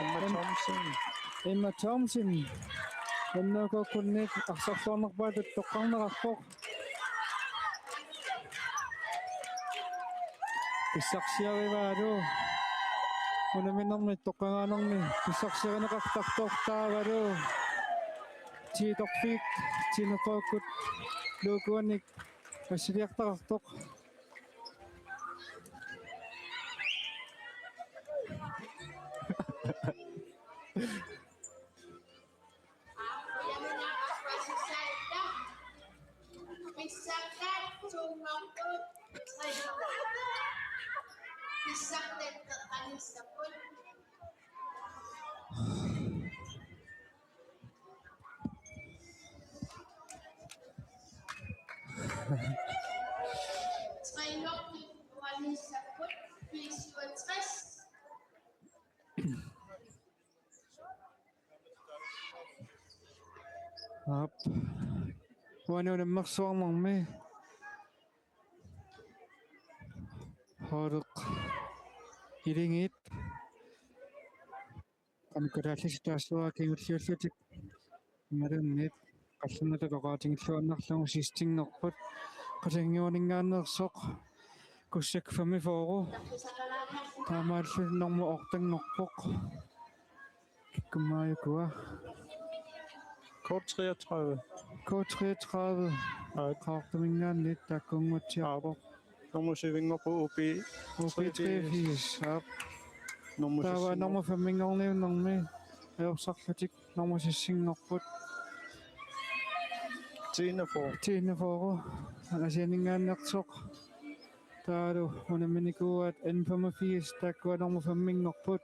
Emma Thomsen. Emma Thomsen. N K-kkunniit arsarluarnerpaatut toqqarneqarpoq. Pissarsiarivaalu. Unamminermi toqqagaanermi pissarsiarineqartartoq taavalu. Tiitorfiit tiineqqukkut luukuanik assiliartaqartoq. Aap. Uani unammersuarnermi. Hooreq. Iligiit. Qanoq kalaallisut taassavara kingulliullutik imaluunniit qallunaatut oqaatigilluinnarlugu siistinngorput. Qasigiannguaninngaanneersoq Kussak femogfyrre. Taamaallu nummer ottenngorpoq. Kikkummaajukua. K treogtredive. K treogtredive. Aa. Qaqortuminngaanniit taakkunnguatsiarpoq. Nummer syvinngorpoq U B. U B treogfirs. Aap. Nummer taava syvsinngor-, nummer femminngorniunnermi ajorsarlutik nummer seksinngorput. Tiende fyrre. Tiende fyrre. Aasianninngaanneersoq. Taavalu unamminikuuaat N femogfirs, taakkua nummer femminngorput.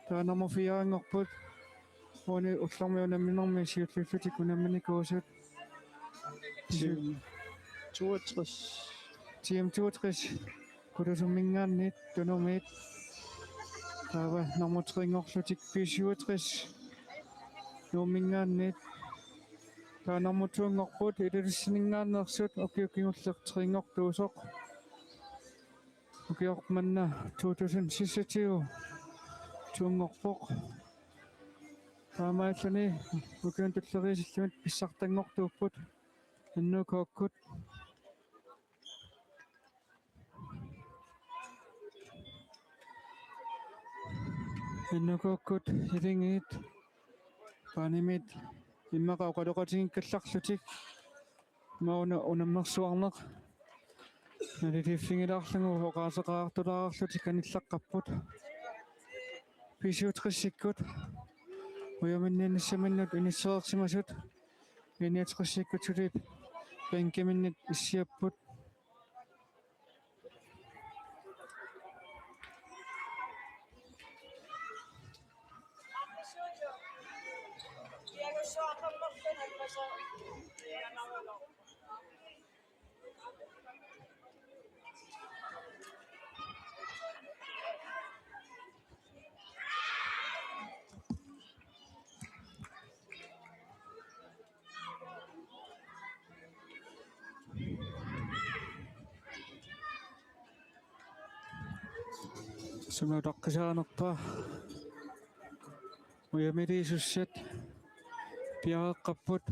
Taava nummer firenngorput. Uani ullormi unamminermi siulliullutik unamminikuusut. Team toogtres. Team toogtres. Kulusumminngaanniit, Tunumiit. Taava nummer trenngorlutik B syvogtres. Nuumminngaanniit. Taava nummer tonngorput, Ilulissaninngaanneersut, ukioq kingulleq trenngortuusoq. Ukioq manna to tusind seksogtyve tonngorpoq. Taamaalilluni ukiuni tulleriisilluni pissartanngortuupput N K-kkut. N K-kkut, Iligiit, Paanimiit immaqa oqaloqatigiikkallarlutik. Mauna unammersuarneq naliliiffigilaarlugu oqaaseqaartulaarlutik anillaqqapput. B syvogtresikkut ujaminniinnissaminnut inissereersimasut, N niogtresikkut suli bænkiminnit issiapput. Suna utaqqisaanerpa? Ujamiliisussat piareeqqapput.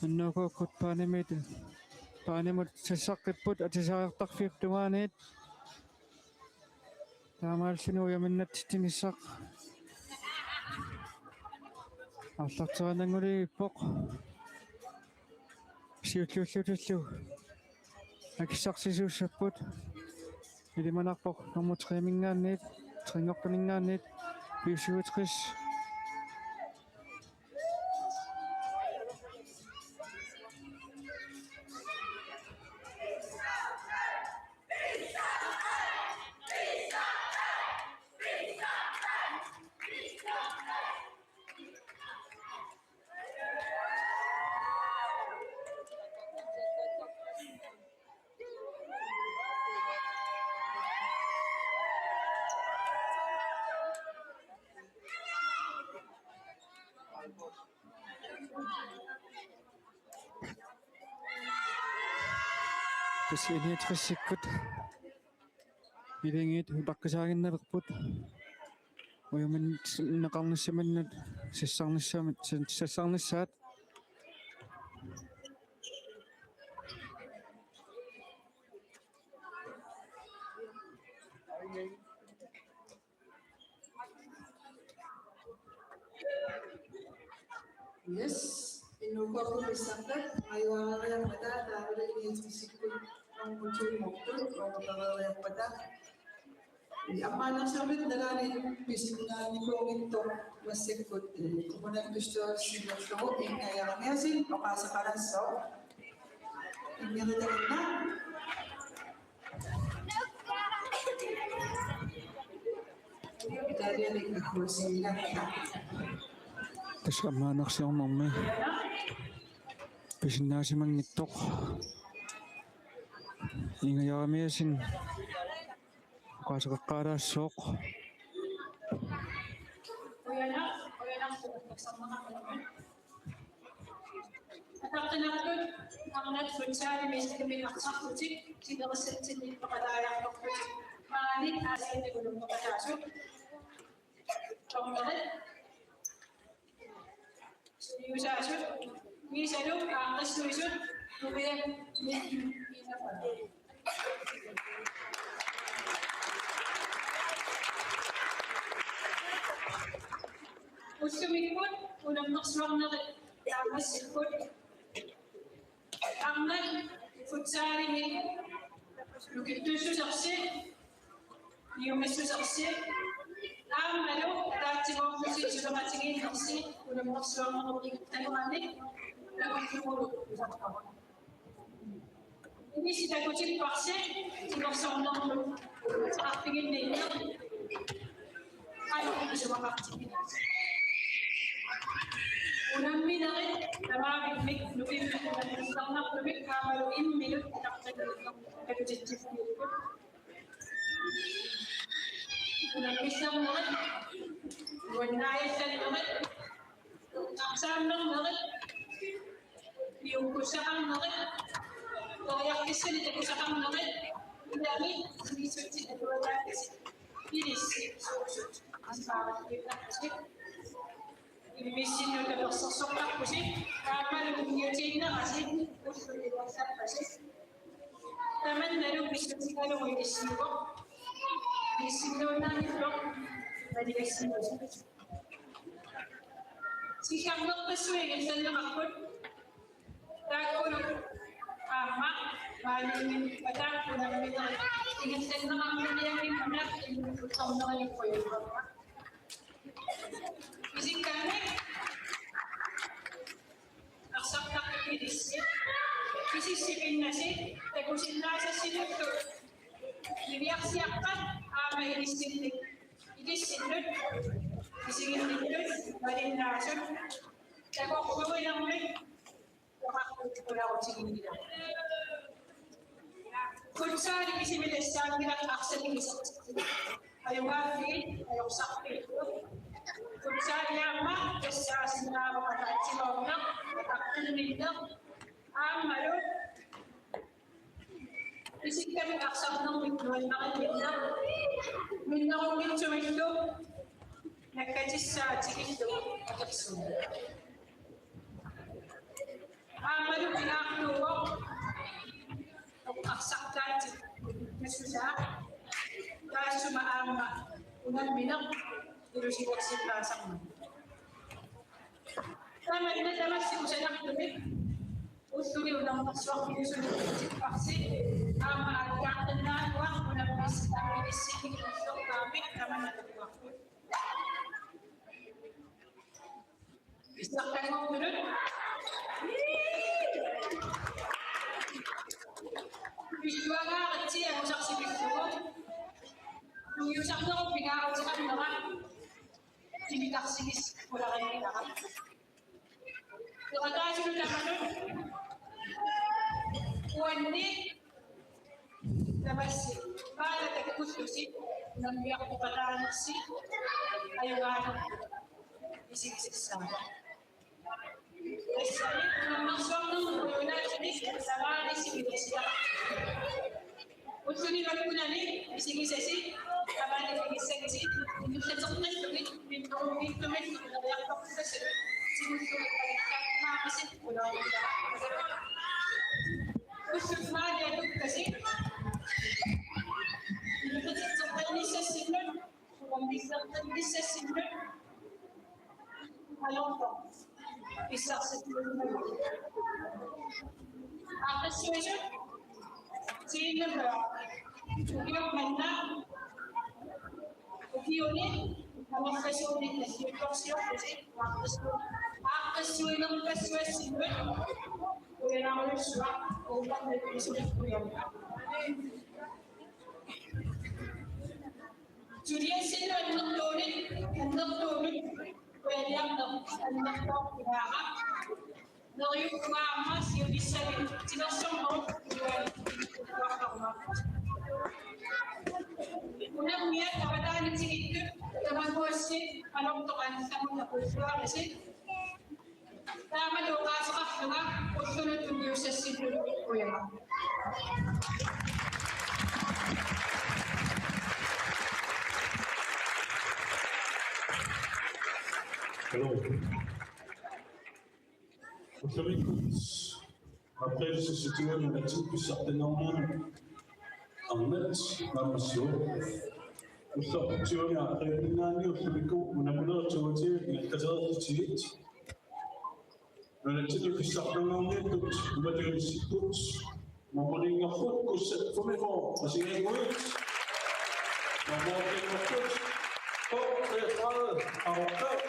N K-kkut Paanimiit, Paanimut sassaqqipput atisariaqartarfiup tungaaniit. Taamaalilluni ujaminnatsitsinissaq aallarteriarnanngorpoq. Siulliullutillu akissarsisuussapput. Ilimanarpoq nummer treminngaanniit, trenngortuninngaanniit, B syvogtres. Tassa N niogtresikkut Iligiit utaqqisaaginnalerput. Ujaminneqarnissaminnut sassarnissami-, sassarnissaat. Yes, N K-kkut pissartat ajuareeriarpata, taavalu N niogtresikkut nummer to-mortut ajuareeriarpata. Ammaannersiornitta nalaani pisinnaanikuunngitsoq massakkut, eh, kommunalbestyrelsinnullugu Inger Jeremiassen oqaaseqalaassooq. Inger, takanna. Tassa ammaannersiornermi pisinnaasimanngittut Inger Jeremiassen oqaaseqaqqaalaassooq. Qujanaq, qujanaq. Ataqqinartut arnat futsalimi ilinniartarlutik sinerissatsinnik peqataajartorlutik maani Aasianni unammeqataasut. Dommerit. Suliusaasut. Kiisalu aaqqissuisut. Nuiat. Ullumikkut unammersuarnerit naammassipput. Arnat futsalimi Nukittuussusersi, niumissusersi, aammalu ataatsimoorlusi suleqatigiinnersi unammersuarnerup ikkutaneranik takullugulu tusarpara. Ilissi takutipparsi timersornermut arfiginninneq qanoq isumaqartigineq. Unamminerit tamaavimmik nukimmik unammisarnartumik aammalu imminut atortunik takutitsiffiukkut. Unammissarnerit, nuannaajallannerit, eqqarsaannernerit, piukkussaqarnerit, periarfissanik takusaqarnerit, ilami sivissutit atuagaatasi ilissi suusut asimaarattuinnarpusi. Immissinnut tapersersortarpusi, aammalu tunniutiinnerasi ulluni ipassappasi. Tamannalu pissutigalugu ilissiivoq. Ilissinnuinnaanngilluinnarlugu naligassimasoq. Sigganngerpassuit ingerlanneqarput. Taakkulu aamma maaniinngippat taakku unamminerit ingerlanneqarnerianngimmat immikkutornerinik qujanarpara. Isikkamik arsartartut ilissi. Kisissi pinnasi takusinnaasassinullu niviarsiaqqat aamma ilissinnik, ilissinnut isiginnittut malinnaasut takorluuinermik oqartut pulaarutiginngilaq. Futsali kisimi tassaanngilaq arsamik isertitsinni. Ajugaaffiit ajorsarpiaat. Futsali aamma tassaasinnaavoq ataatsimoorneq, ataqqinnginneq, aammalu isikkamik arsarnermik nuannarinnginneq, minnerunngitsumillu nakkatissaat tikillugu akersuut. Aammalu pingaartuuvoq eqqarsartaatit, tassusaa taassuma aamma unammineq ilusilersimaasarmat. Tamanna tamassi kusanartumik ulluni unammersuarfiliusuni nukittuussusersi aamma aallaaqqinnaannguaq unammissammilissinnik illuarpaamik tamanna takuarput. Pissartanngortunut. Pilluangaaritsi angusarsipillugu. Tungiusarnerup pingaarutiginnera timittarsimis pularinninara. Peqataasunut tamanut uanni tamassi paala takkullusi unammiartoqataanersi ajugaanerput isigisassaanga. Tassani unammersuarnermut unaasinik savaanisi misilisitaqartut. Ulluni makkunani isigisasi, tamanna isigisagisi, inuussutissallugit, minnerunngitsumillu ineriartortitassallugu, siullermik alikkaattumaarisi, unaarutigaara. Ullut maani atukkasi, inuussutissaqanngissassinnik, unammillertanngissassinnik, Anortoq. Pissarsiulluni. Aaqqissuisut. Tiinnamut. Ukiup manna. Ukiuni. Amerlasuuni nassiuttorsiorpusi. Aaqqissu-, aaqqissuinerpassuassinnut. Uyanarujussuaq. Uuppat nassiuttorsiorpusi. Suliassinnut annertuunit, annertuunit, uaniarneq, annertoorpiaara. Neriuppunga aamma siunissami timersornerup iluani uartarma. Unammiat avataanitigittut tamakkuassi Anortoq anissamut aqulluarisi. Taamatut oqaaseqarlunga ullunut tunniussassinnut qujanaq. Hello. Ullumikkut aprilip seksogtyveani nunatsinni pissartanngornianut arnat naammassivoq. Ulloq tyvende aprilip naani ullumikkut unamminerit toogtyve ingerlatereerlutigit. Nunatsinni pissartanngorniattut imatut inissipput. Nummer ni-nngorput Kussat Fumifo, Assigiinngitsut. Nummer otte-nngorput K treogtredive, Qaqortoq.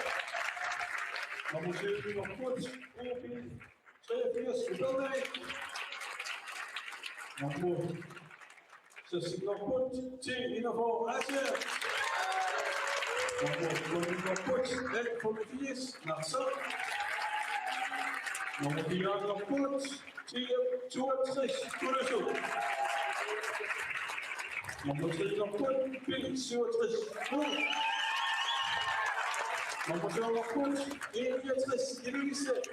Nummer syv-nngorput O B treogfirs, Upernavik. Nummer seks-nngorput T enogfyrre, Aasiaat. Nummer syv-nngorput L femogfirs, Narsaq. Nummer fire-nngorput T toogtres, Kulusuk. Nummer tre-nngorput B syvogtres, Nuuk. Nummer to-nngorput E niogtres, Ilulissat.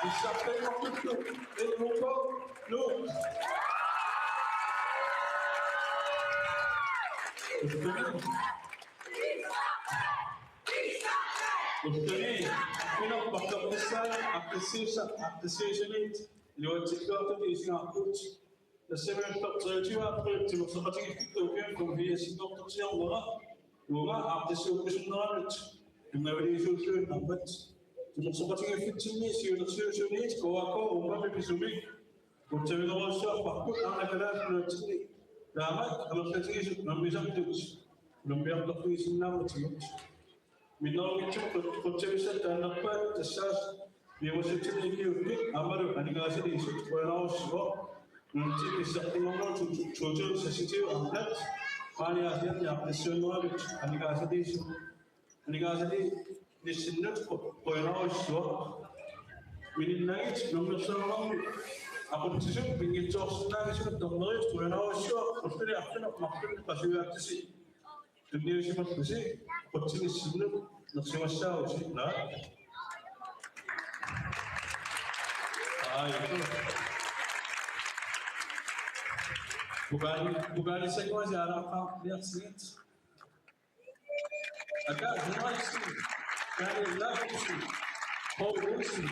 Issartanngorput L H K, Nuuk. Ullumi. Ullumi. Aqqaneq-marlunnissaa, aqqissuussa-, aqqissuussaniit iluatsilluartutut isigaarput. Tassami treogtyve april timersoqatigiiffittut ukiumut femogfirs-inngortortiarnera uunga aaqqissuussineranut tunngavilersuusinnaanermut. Timersoqatigiiffitsinni siunnersuisuniit K A K Romami pisumi qutsavilerujussuarparput, arnat kalaallit nunatsinni taamak amerlatigisut nammineerlutik unammiartorfigisinnaammatigit. Minnerunngitsumik qut-, qutsavissat taannerpaat tassaavoq piumassutsinik ikiuuttut aammalu aningaasaliisut. Qujanarsuaq. Nunatsinni issartanngornermi to tusind seksogtyve arnat maani Aasianni aaqqissuunneranut aningaasaliisut, aningaasaliissinnut qu-, qujanarsuaq. Mininnagit, namminersornermi aqutsisut pinngitsoorsinnaagisunik dommeriutit qujanarsuaq. Ulluni arfineq-marlunni qasuiaatsisi tunniusimallusi, qutsinissinnut nersugassaavusi, naa? Aajukua. Pokali-, pokalissanguasi aalaqqaarniarsigit. Aka Henriksen, Daniel Jakobsen, Poul Olsen.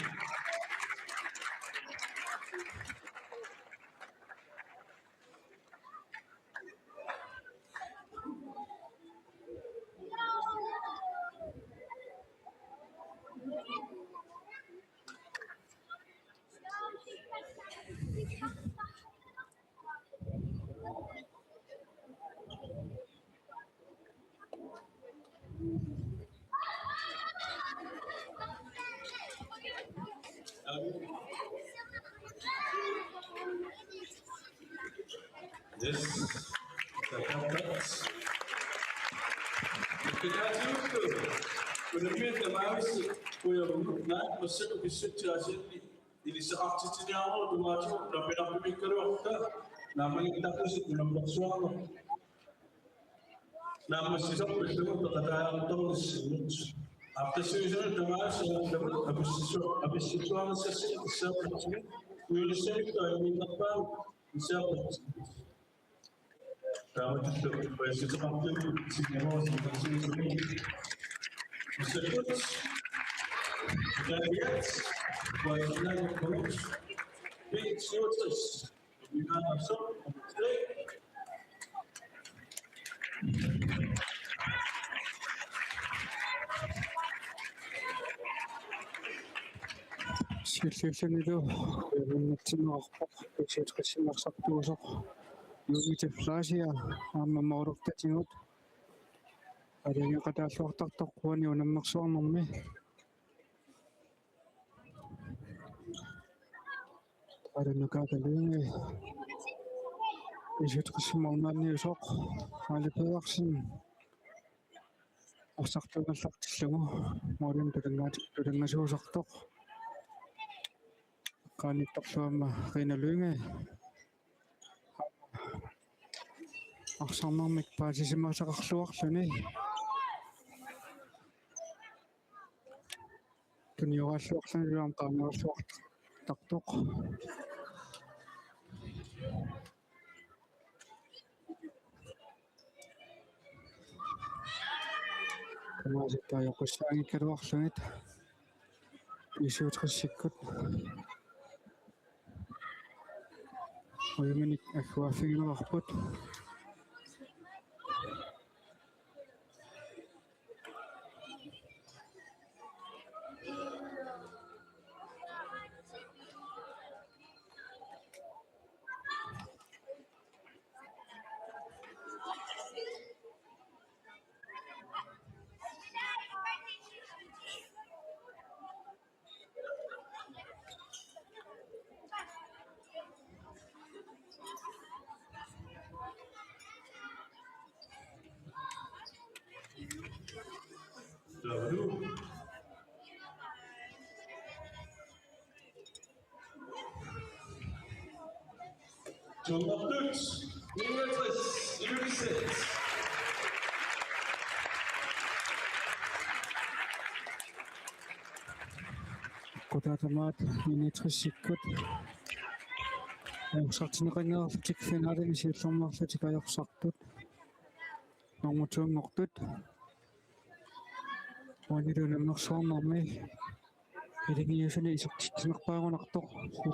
Yes. Unammineq tamaavissut qujanarujussuaq, naak massakkut pissutsit Aasianni ilisimaartitsiniarnerup tungaatigut nammineq pimikkaluarutta naammagittaarlusi unammersuarneq. Naammassisarput ilumut peqataajartornissaanut. Aaqqissuisunut tamaasa allamut apissu-, apissuarnissassinnik tassaappatsigut. Nulissamik taannerpaaq tassaappatsigut. Taamatullu uassutaqartugut sinneruusi apissuisuni. Massakkut. Taaliat. Uasinnaanut. B syvogtres. Siulliullunilu ujamannatsinnaqarpoq B syvogtres-imi arsartuusoq Julie Deflasia aamma moorortatigut aalajangeeqataalluartartoq uani unammersuarnermi. Taavalu Nukaata Lynge B syvogtres-imi målmandiusoq Aali Pedersen arsartuugallartillugu målimut tulanngaat-, tulanngasuusartoq. Eqqaanittorlu aamma Rina Lynge arsarnermik paasisimasaqarluarluni. Tunioraalluarluni aamma qaangeralluartartoq. Tamaasa taajorpassuanngikkaluarlugit B syvogtres-ikkut. Ujuminik agguaaffigineqarput. Nummer et, niogtres, Ilulissat. Qutaatamaat niogtres-ikkut. Ajorsartinneqanngillutik finalimi siullermeerlutik ajorsartut. Nummer to-nngortut. Uanilu unammersuarnermi. Ilanngulluni isertitsinerpaagunartoq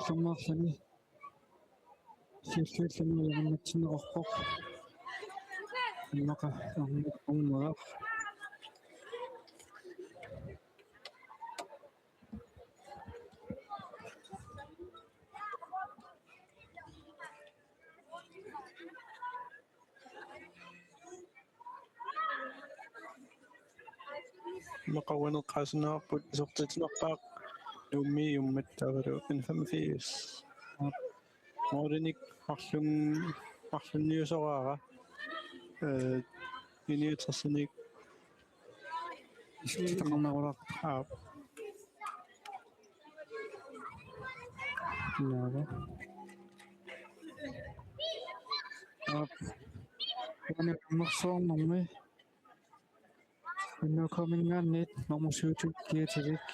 siullermeerluni. Siulliulluni ajornannginneqarpoq. Immaqa arnat uummaaq. Immaqa uani eqqaasinnaarput isertitsinerpaaq Nuummiit Uummataavalu N femogfirs. Målinik marlun-, marlunniusoraara. Øh, niogtresinik. Isertitaqarnerulaartoq. Aap. Naava. Aap. Uani unammersuarnermi. N K-minngaanniit nummer syvogtyve Kiatilik.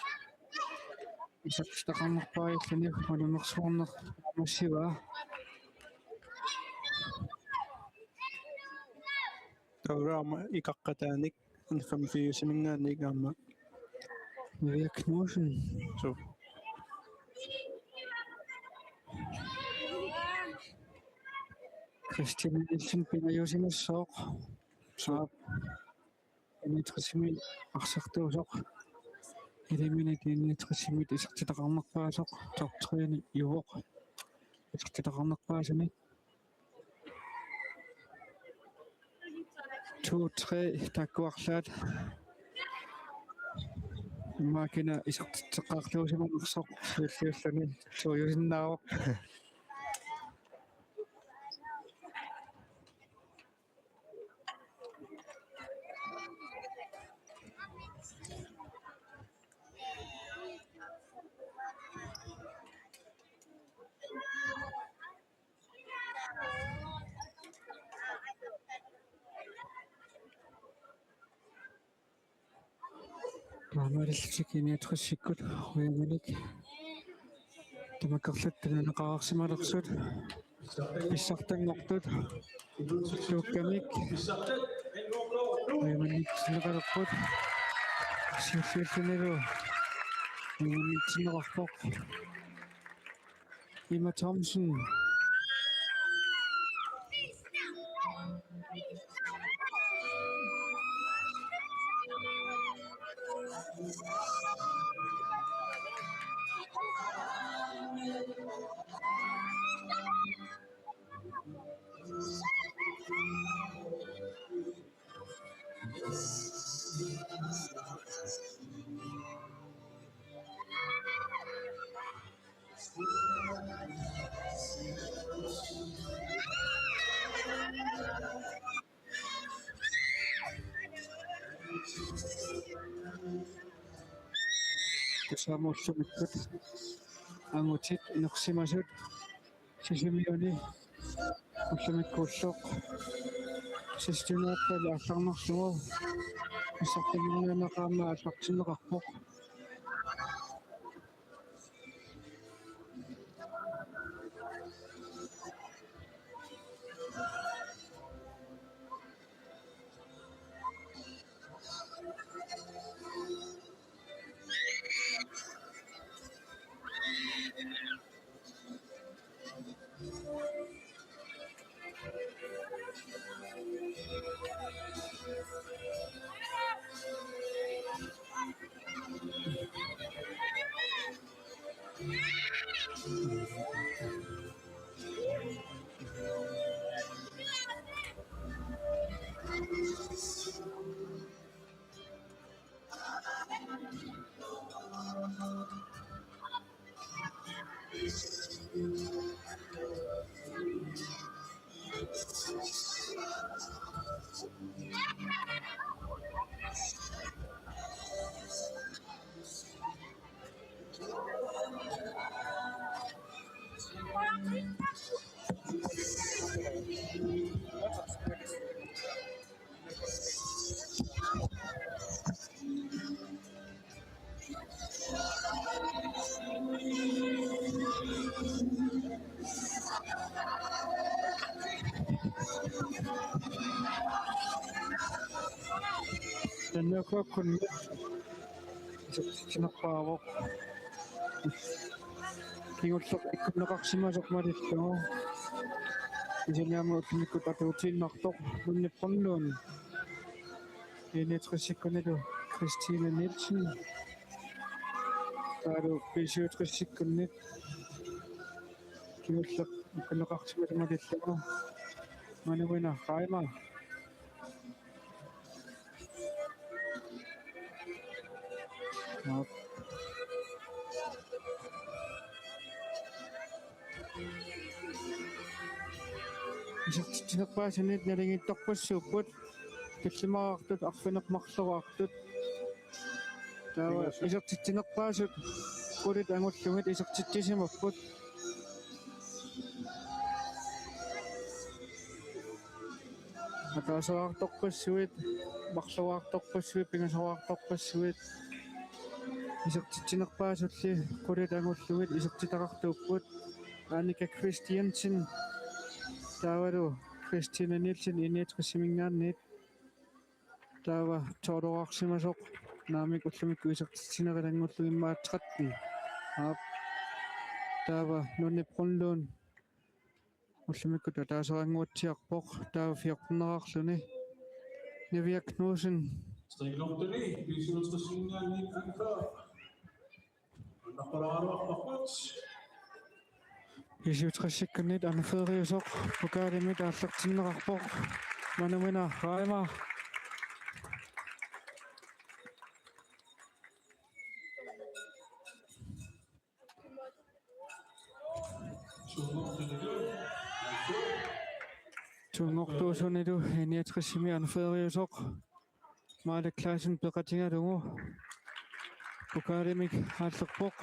Isertitaqarnerpaalluni unammersuarneq nummer syv. Taava aamma ikaqqataanik N femogfirsiminngaanniit aamma. Maria Knudsen. Suu. Christine Nielsen pinajuusimassooq. Suu. Aap. Niogtresimi arsartuusoq. Ilaminik niogtresimi isertitaqarnerpaasoq. Top tre-ni juvoq. Isertitaqarnerpaasuni. To tre taakku arlaat. Immaqa kina isertitseqqaarluusimanersoq siulliulluni tuujusinnaavoq. Taamaalillutik niogtresikkut uimanik tamakkerlutik tununeqareersimalersut pissartanngortut tuukkamik uimanngitsinneqalerput siulliullunilu uimanngitsinneqarpoq. Emma Thomsen. Tassa ullumikkut angutit inersimasut Sisimiuni ullumikkut ulloq. Sisimiuniittali aallarnerlugu assartuminngaanniit aamma aallartinneqarpoq. N K-kkunni isertitsinerpaavoq. Kingulleq ikkunneqarsimasoq malillugu. Kisianni aamma ullumikkut atuutiinnartoq Nunni Brønlund. I niogtresikkunnilu Christine Nielsen. Taavalu B syvogtresikkunnit kingulleq ikkunneqarsimasoq malillugu Manuina Reimer. Aap. Isertitsinerpaasunit naligiittorpassuupput, tallimaraartut arfineq-marloraartut. Taava isertitsinerpaasut qulit angullugit isertitsisimapput. Ataaseraartorpassuit, marloraartorpassuit, pingasoriartorpassuit. Isertitsinerpaasulli qulit angullugit isertitaqartuupput. Annika Christiansen taavalu Christine Nielsen I niogtresiminngaanniit. Taava tolveraarsimasoq naamik ullumikkut isertitsinerit angullugit immaqa tretten. Aap. Taava Nunni Brønlund ullumikkut ataaseq anguatsiarpoq, taava fjorteneraarluni Nivia Knudsen. Striklofteni B syvogtresiminngaanniit anfører. Unnaqqulaaraluarparput. B syvogtresikkunnit anføreriusoq pokalimik aallartinneqarpoq Manuina Reimer. Tuunngortuusunilu I niogtresimi anføreriusoq Maale Clausen peqatigalugu pokalimik aallerpoq.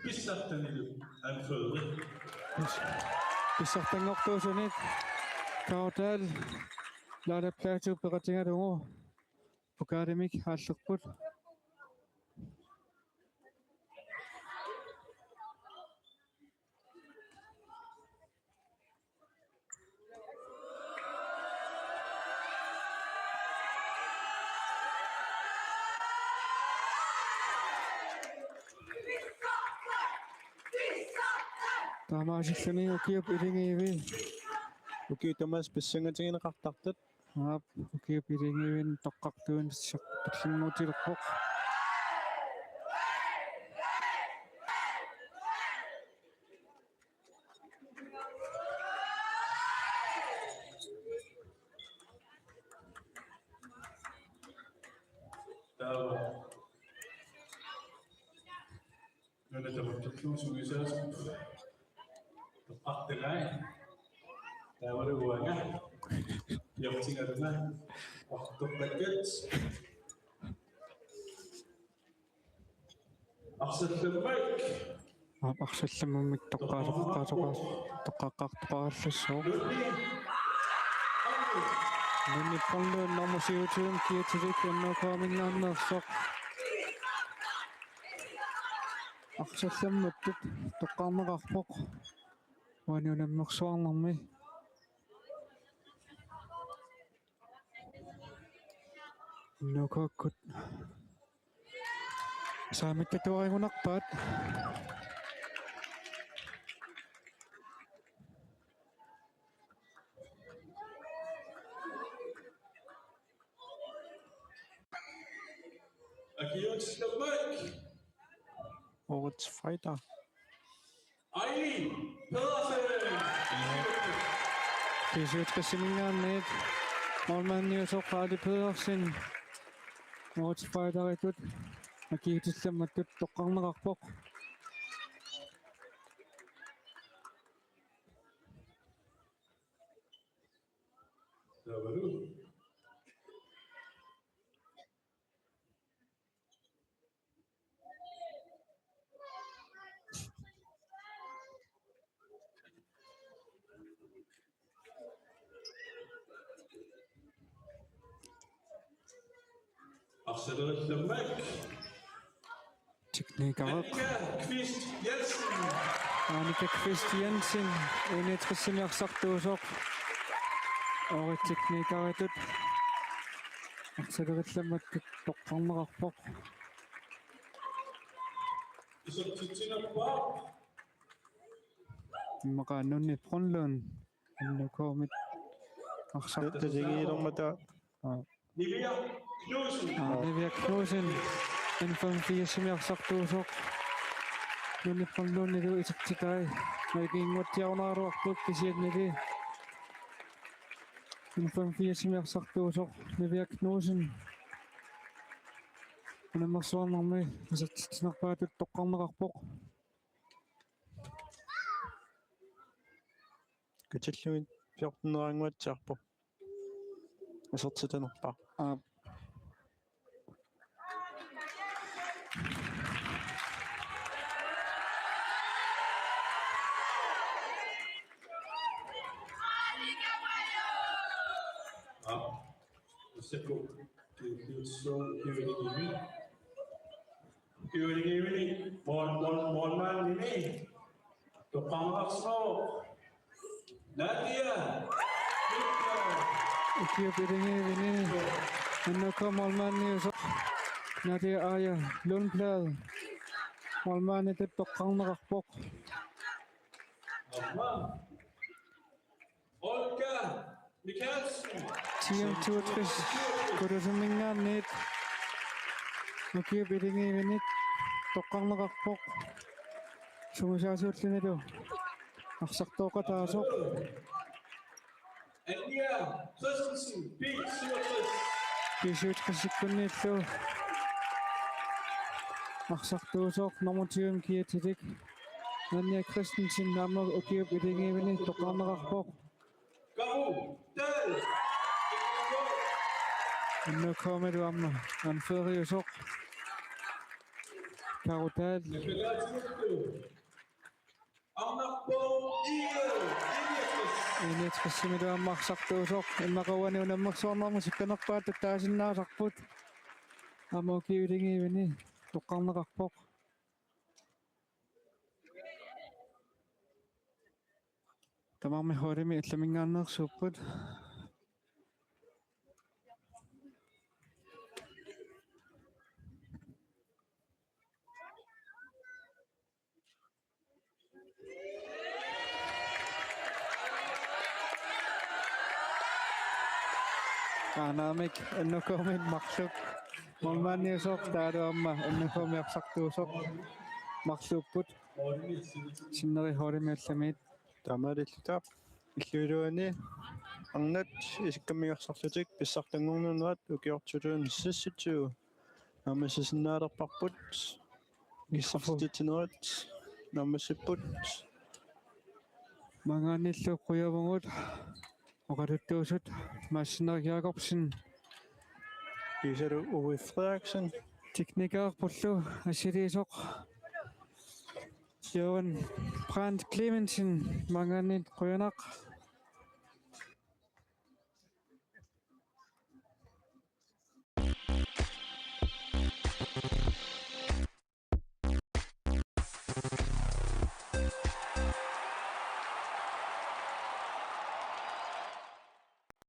Pissartanilu anføreri. Pissartanngortuusunit Kaudal Laalap Platou peqatigalugu pokalimik aallerput. Taamaasilluni ukiup ilingivii. Ukiut tamaasa pissangatigineqartartut. Aap, ukiup ilingivini toqqartuinnaq tullinnguutilerpoq. Taava. Nuna tamakkerlugu sungiusaasup toqqartilai. Taavalu uanga. Jortingaluna. Ortortakkat. Arsallammak. Aap, arsallammammik toqqaaqaaq-, toqqaaqaaq-, toqqaaqaartoqarallassaaq. Nunni Brønlund nummer syvogtyve, Kiatiluk N K-minngaanneersoq. Arsallammattut toqqaarneqarpoq. Uani unammersuarnermi. N K-kkut saamittatuarigunarpaat. Akiutillammak. Årets fighter. Aili Pedersen. B syvogtresiminngaanniit målmandiusoq Aili Pedersen. Årets fighter-itut akiutillammattut toqqarneqarpoq. Taavalu. Arsalerallammak. T Teknikereq. Annika Kvist Jensen. Annika Kvist Jensen, enogtresimi arsartuusoq. Ooriit teknikeritut arsalerillammattut toqqarneqarpoq. Immaqa Nunni Brønlund, N K-mit arsaq. Tatigiilermata. Aa. Nivia Knudsen. Aa, Nivia Knudsen. N femogfirsimi arsartuusoq. Nunni Brønlundilu isertitai. Nalinginngortiarunaruarput kisiannili. N femogfirsimi arsartuusoq Nivia Knudsen. Unammersuarnermi isertitsinerpaatut toqqarneqarpoq. Katillugit fjorteneraannguatsiarpoq. Isertitanerpaaq. Aap. Aap. Ukiuni, ukiuni, mål-, mål-, målmandini. Toqqarneqarpoq. Nadia. Ukiup iligiivini N K-p målmandiusoq Nadia Aaja Lundblad. Målmanditut toqqarneqarpoq. Aamma. Olga Mikaelsen. T M toogtres Kulusumminngaanniit ukiup iligiivini toqqarneqarpoq. Sungiusaasuullunilu arsartooqataasoq. Anja Christensen, B syvogtres. B syvogtres-ikkunniillu arsartuusoq nummer tyve kiatilik. Anja Christensen aamma ukiup iligiivini toqqarneqarpoq. Karu Dahl. N K-milu aamma anføreriusoq Karu Dahl. Arnarpoo Egede, enogtres. Enogtres-imilu aamma arsartuusoq, immaqa uani unammersuarnermut sukkanerpaatut taasinnaasarput. Aamma ukiup iligiivini toqqarneqarpoq. Tamarmik holdimi allaminngaanneersuupput. Qaanaamik N K-mit marluk. Målmandiusoq taavalu aamma N K-mi arsartuusoq marluupput. Sinneri holdimi allamiit. Taamaalilluta illup iluani arnat isikkammigarsarlutik pissartanngornerat ukiortulluunniit seksogtyve naammassisinnaalerparput. Ikissarsititsinerit naammassipput. Maanngaanniillu qujavugut oqaluttuusut Mads Henrik Jakobsen. Kiisalu Uwe Frederiksen. Teknikerpullu assiliisoq Jørgen Brandt Clemensen, maanngaanniit qujanaq.